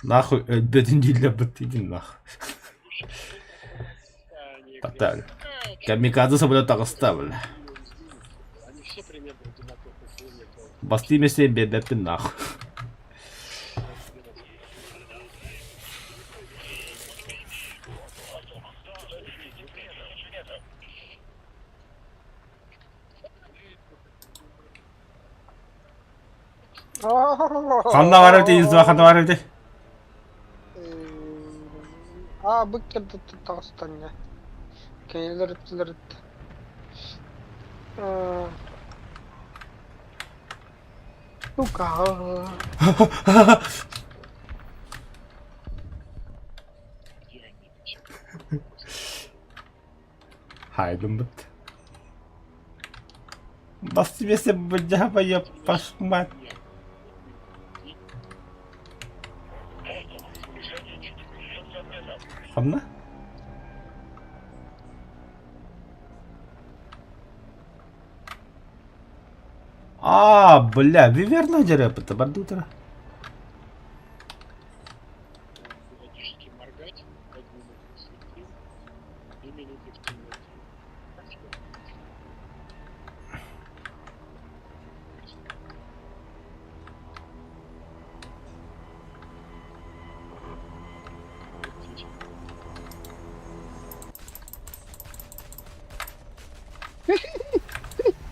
Нахуй өлбөтүн дииллэр быт иди нахуй. Так, Камикадзе самолет таҕыста бля. Бастыы мессиэн биэрбэппин нахуй. Ханна барар эбитий, Изба ханна барар эбитий? Аа, бу кэрдиттэн таҕыстаҥҥа. Кинилэр өттүлэриттэн. Сука. Хайдыммыт. Бас себе бдяба я пошмат. Ханна? А, бля, виверна дьарыппыта бардыытара.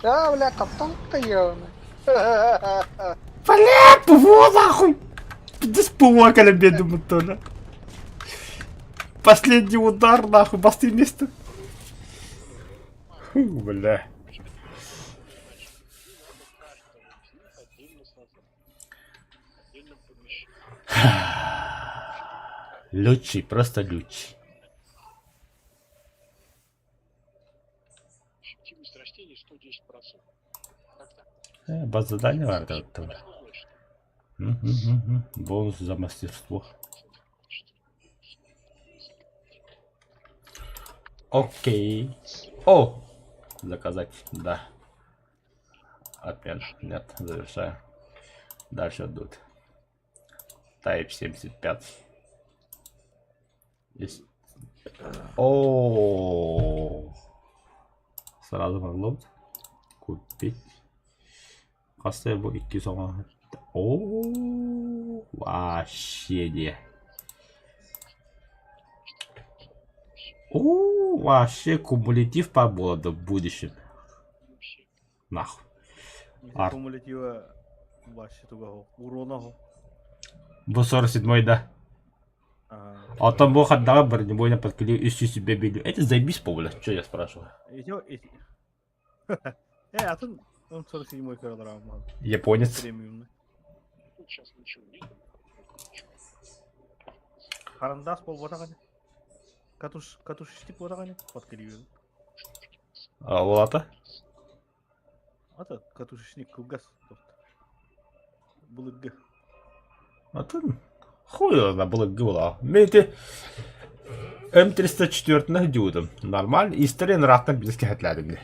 Да, бля, таптал-то ёбаный. Бля, ПВО нахуй! Пиздец ПВО кэлэн биэрдим бутона. Последний удар нахуй, бастыыр место. Фу, бля. Лютчий, просто лютчий. Баз задание бар там. Бонус за мастерство. Окей. О! Заказать, да. Отмена. Нет, завершаю. Дальше идут. Type 75. Есть. О, сразу могло купить. Хаста бу икки соҕо. О, вообще де. О, вообще кумулятив побода в будущем. Нахуй. Ити кумулятива вообще туга урона хо. Бу 47 да. А там бу хаддаҕа бронебойно подкили үс жүз себе били. Это заебись по бля, что я спрашиваю. Эти эти Э, атын 47 килограмм. Японец. Премиумный. Харандас буолбатах ини. Катуш катушистик буолбатах ини подкиливин. А, Улата? Ата катушечник кылгас былыргы. Атын хуй его былыргы буолаа. Мен ити М304 диудum. Нормально. Истерин ыраахтан билис кэһэтлээдим.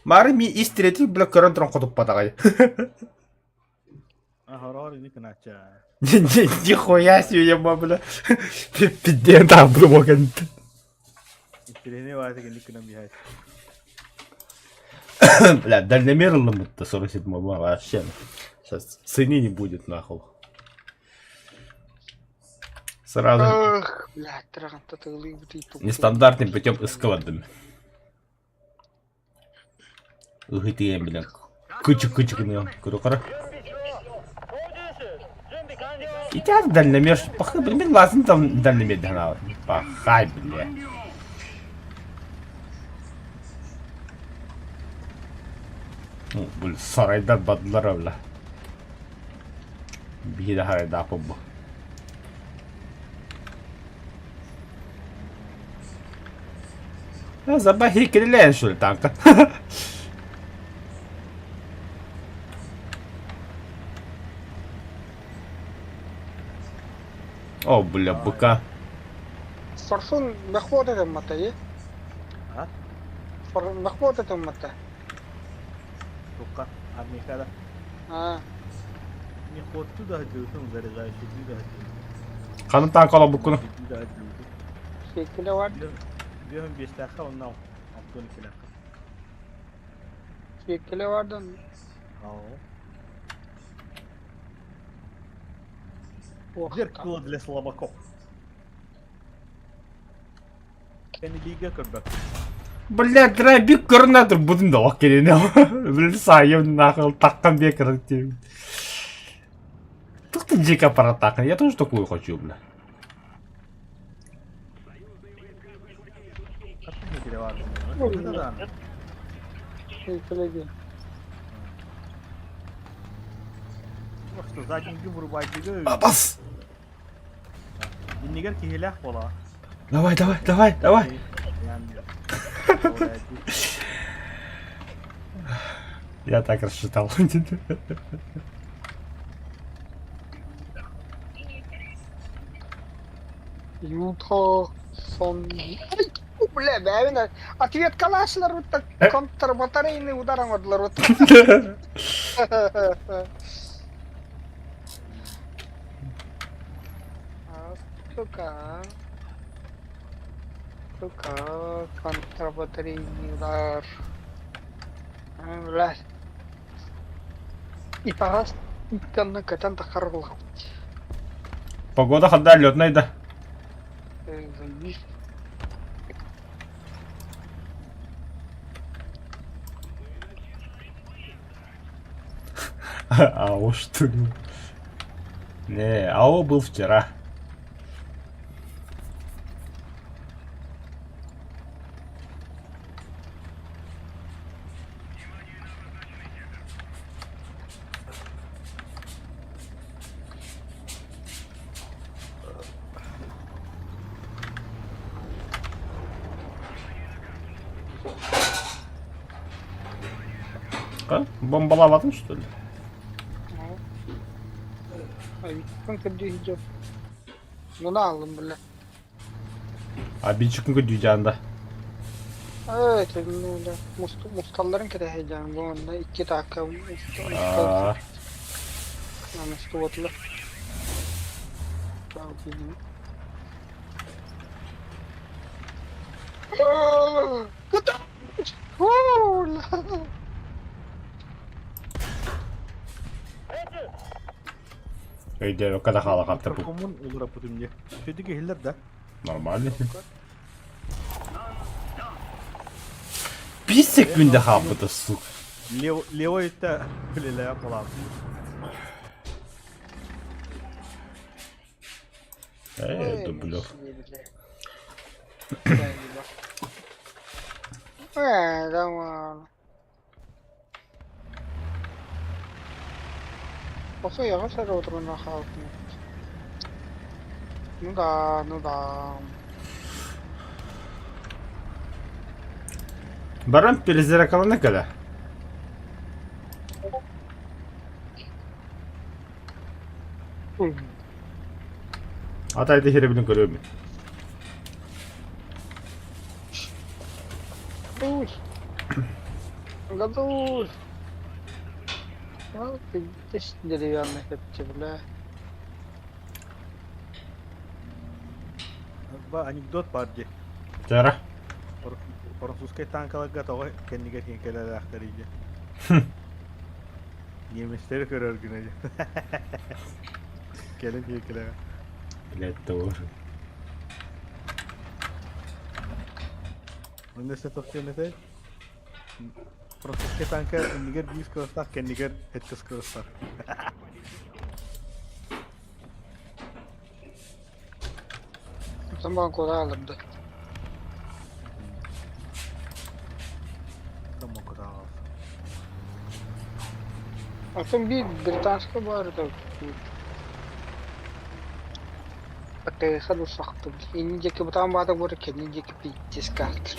Мары ми истеретик бля көрөн туран хотуппатаҕай. Ахороор ини кынаачча. Нихуя себе, бля. Пиздец, там был Истерини баайта кэнник гынан биһээт. Бля, дальномер ылыммытта 47 вообще. Сейчас цены не будет нахуй. Сразу Эх, блядь, тыраханта тылы нестандартным путем искладами. Ыһытыйан бля. Кычык-кычык курукара. Итак, дальномер, пахай, блин, лазын там дальномер догнал. Пахай, бля. Ну, бля, сарайдар бадлар, бля. Биһи да харайдаах бу. Забахи кирилээн что ли танка. О, бля, быка. Сорсун мехвод этим мата, А? Мехвод этим мата. Тукка, армейкада. А, Мехводту да дьютун заряжающий да дьютун. Ханын танк олобуккуну. Да дьютун. Секиле var. Биһөн биэстэхэ оннау. Алтын килэхэ. Секиле vardan. Ау. Зеркало для слабаков. Лига көрбөк. Бля, дробик көрнәтір бұдын да оқ келені. Білі сайым нахуй, таққан бекір. Тух ты дикий аппарат тақын, я тоже такую хочу, бля. Секиле диэн. Что задний вырубай Абас! Иннигер киһилээх буола. Давай, давай, давай, давай. Я так рассчитал. Юта сон. Ай, бля, бэбин ответ калашлар вот так контрбатарейный удар оҥордулар вот. Сука. Сука, контрбатарейный удар. Бля. Итэҕэс икканна көтөн таххар буоллахпыт. Погода хадда летная да. Заебись. АО что ли? Не, АО был вчера. А? Бомбалаватын что ли? Айбиккин көрдүү сылдьар. Муна аллым бля. Обидчикын көрдүү Ээ, да. Мусталларын кэтэһэйдээн бу онно икки таакка Аа. мустубатылар. Өйдөөбөккө да хаала хаалта бу. Микрофоммун уларыппытым дии. Үчүгэйдик иһиллэр да? Нормально. Биир секунда хаалбыта, сука. Левой өттө үлэлээх буолаабыт. Э, дублер. Э, давай. Осы яҕа отурунна хаалбыт. Ну да, ну да. Баран перезеркалана кэлэ. Ата ити хирэбилин көрүөм. Газуй! Газуй! Ну, ты здесь деревянный хэпти, бля. Ба анекдот баар дии. Чара. Французскай танкаларга тоҕо кэннигэр киин кэлэлээхтэрий диэн. Немецтэри көрөр гына диэн. Кэлин кэлэ. Блядь, тоже. Онно өссө туох диэн этэй? Французскай танка иннигэр биир скоростаах, кэннигэр сэттэ скоростаах. Оттон куда алырды? Оттон биир британскай баар этэ. ПТХ дусахтым. Инни диэки бытаан баата буолар, кэннин диэки пиздец карт.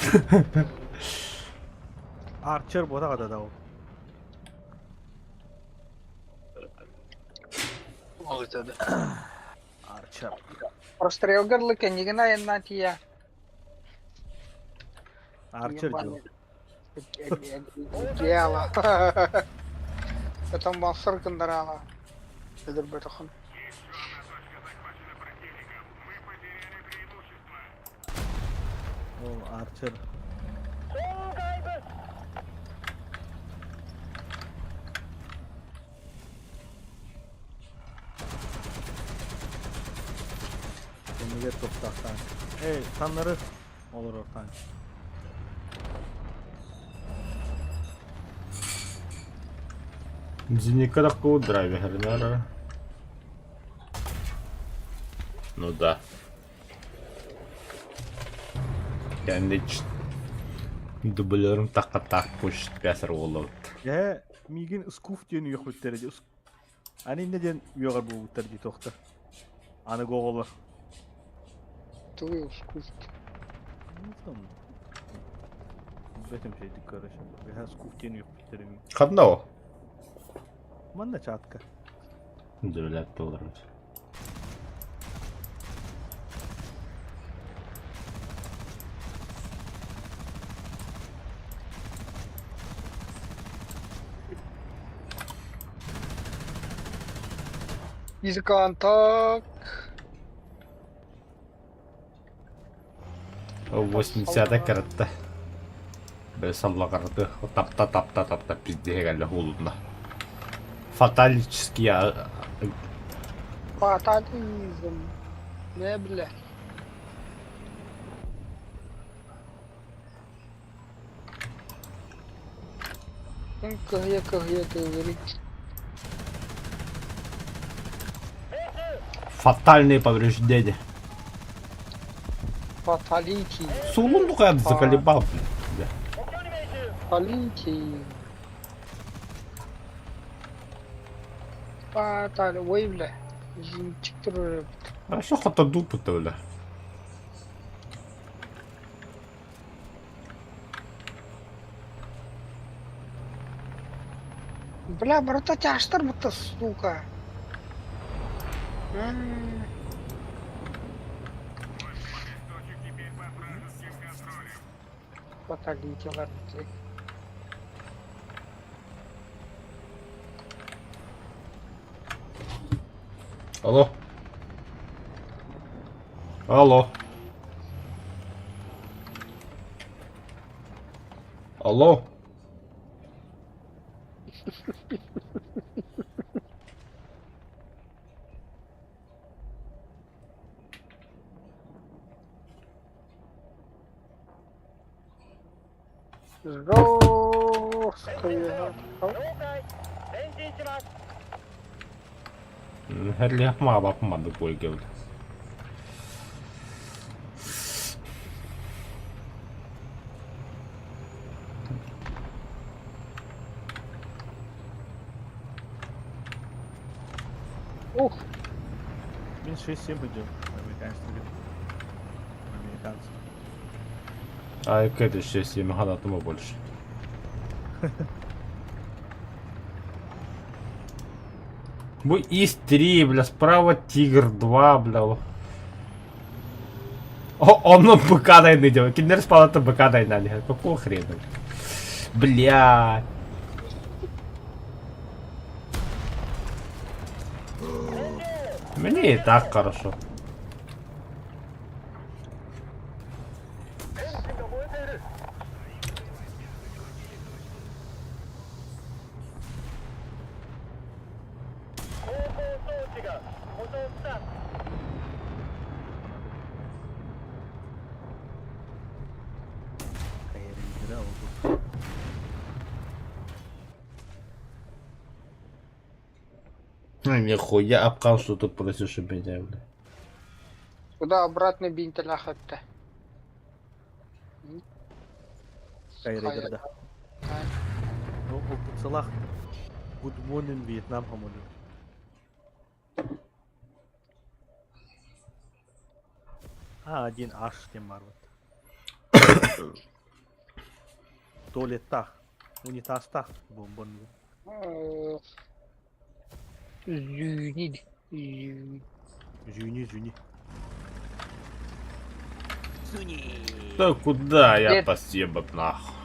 Арчер буотах да ол. Ол это да. Арчер. Прострелгарлы кэннигин айаннаан тиийэ. Арчер дьыл. Дьиала. Потом басыр гындарала. Өлөрбөтөхүн. Ол Арчер. Кэннигэр туохтаах танк. Эй, таннары олорор танк. Зенитка такого драйвер, наверное. Ну да. Kendi için. Дублерым таққа тақ пуш пясыр болот. Дьэ, миигин скуф диэн үөхпүттэрэ дии. Аны иннэ диэн үөҕэр буолбуттар дии туохта. Аныгы оҕолор. Тугуй скуфт. Ну, там, Бэтим шейдик короче. Бэһэ скуф диэн үөхпүттэрэ миигин. Ханна о? Манна чатка. Дөләт доллар. Языкантак. 80 каратта. Бе салла караты. Тапта тапта тапта пизде гәлле хулунна. Фаталический Фатализм. Не, бля. Кыһыйа кыһыйа тыылырык. Фатальные повреждения. Фаталити. Сулунду каяды заколебал, блядь. Фаталити. Фатали. Ой, бля. Жинчик турар. Хорошо хата дупы-то, бля. Бля, барыта тяжтар будто, сука. Фаталити, ладно. Алло. Алло. Алло. Жесткая. Һэрлиэх маабаппын маннык буойгабыт. Ух, Мин 6-7 идем. Американцы. Американцы. А это 6-7 ханатыма больше. Бу ИС-3, бля, справа Тигр-2, бля. О, онно БК дайны делает. Кинилэр спалата БК дайнали. Какого хрена? Бля. Мне и так хорошо. Ну, нихуя обкал, что тут просишь у меня, бля. Куда обратно бинтелях это? Кайрыгырда. Ну, Салах. Good morning, Vietnam хамолю. А, один H диэн баар вот. Туалеттаах, унитазтаах бомбон. Зюнид. Зюнид. Зюни, зюни. Да куда я Нет. спасибо нахуй.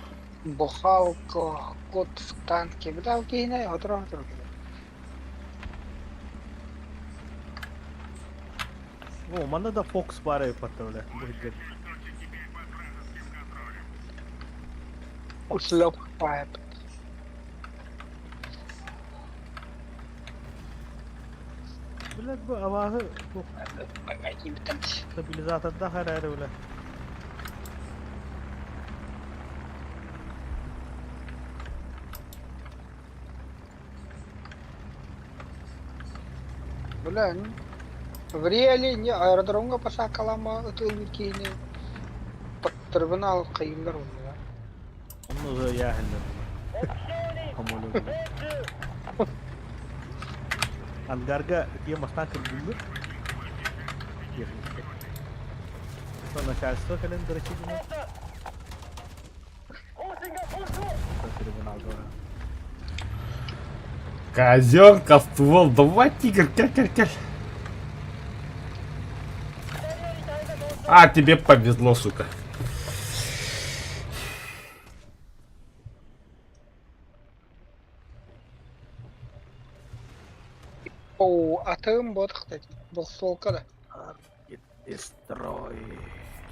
Бухалка, кот в танке. Бля, окей, на, отро, отро. О, манна да Fox баар эбит бля. Бу Услёп пайп. Блядь, бу абааһы бу стабилизатордаах эрээри бля. Бля, ну, в реале не аэродромга посакалама ытылбыт киһини Трибунал хайыллар онно. Онно да яһэллэр. Хамолю. Ангарга тиэ мастаан кыргыллар. Техника. Что начальство кэлэн дырачы Трибуналга. Казенка, ствол, давай, тигр, кель, кель, кель. А, тебе повезло, сука. О, атым бот, кстати. Двухстволка, да. Destroy.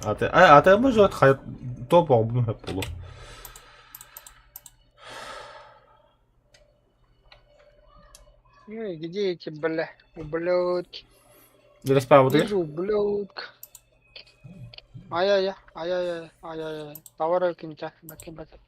А ты, а ты может хай топ обну полу. Ну и где эти, бля, ублюдки? Справа ты? Вижу ублюдка. Ай-яй-яй, ай-яй-яй, ай-яй-яй. Товары киньте, баки, баки.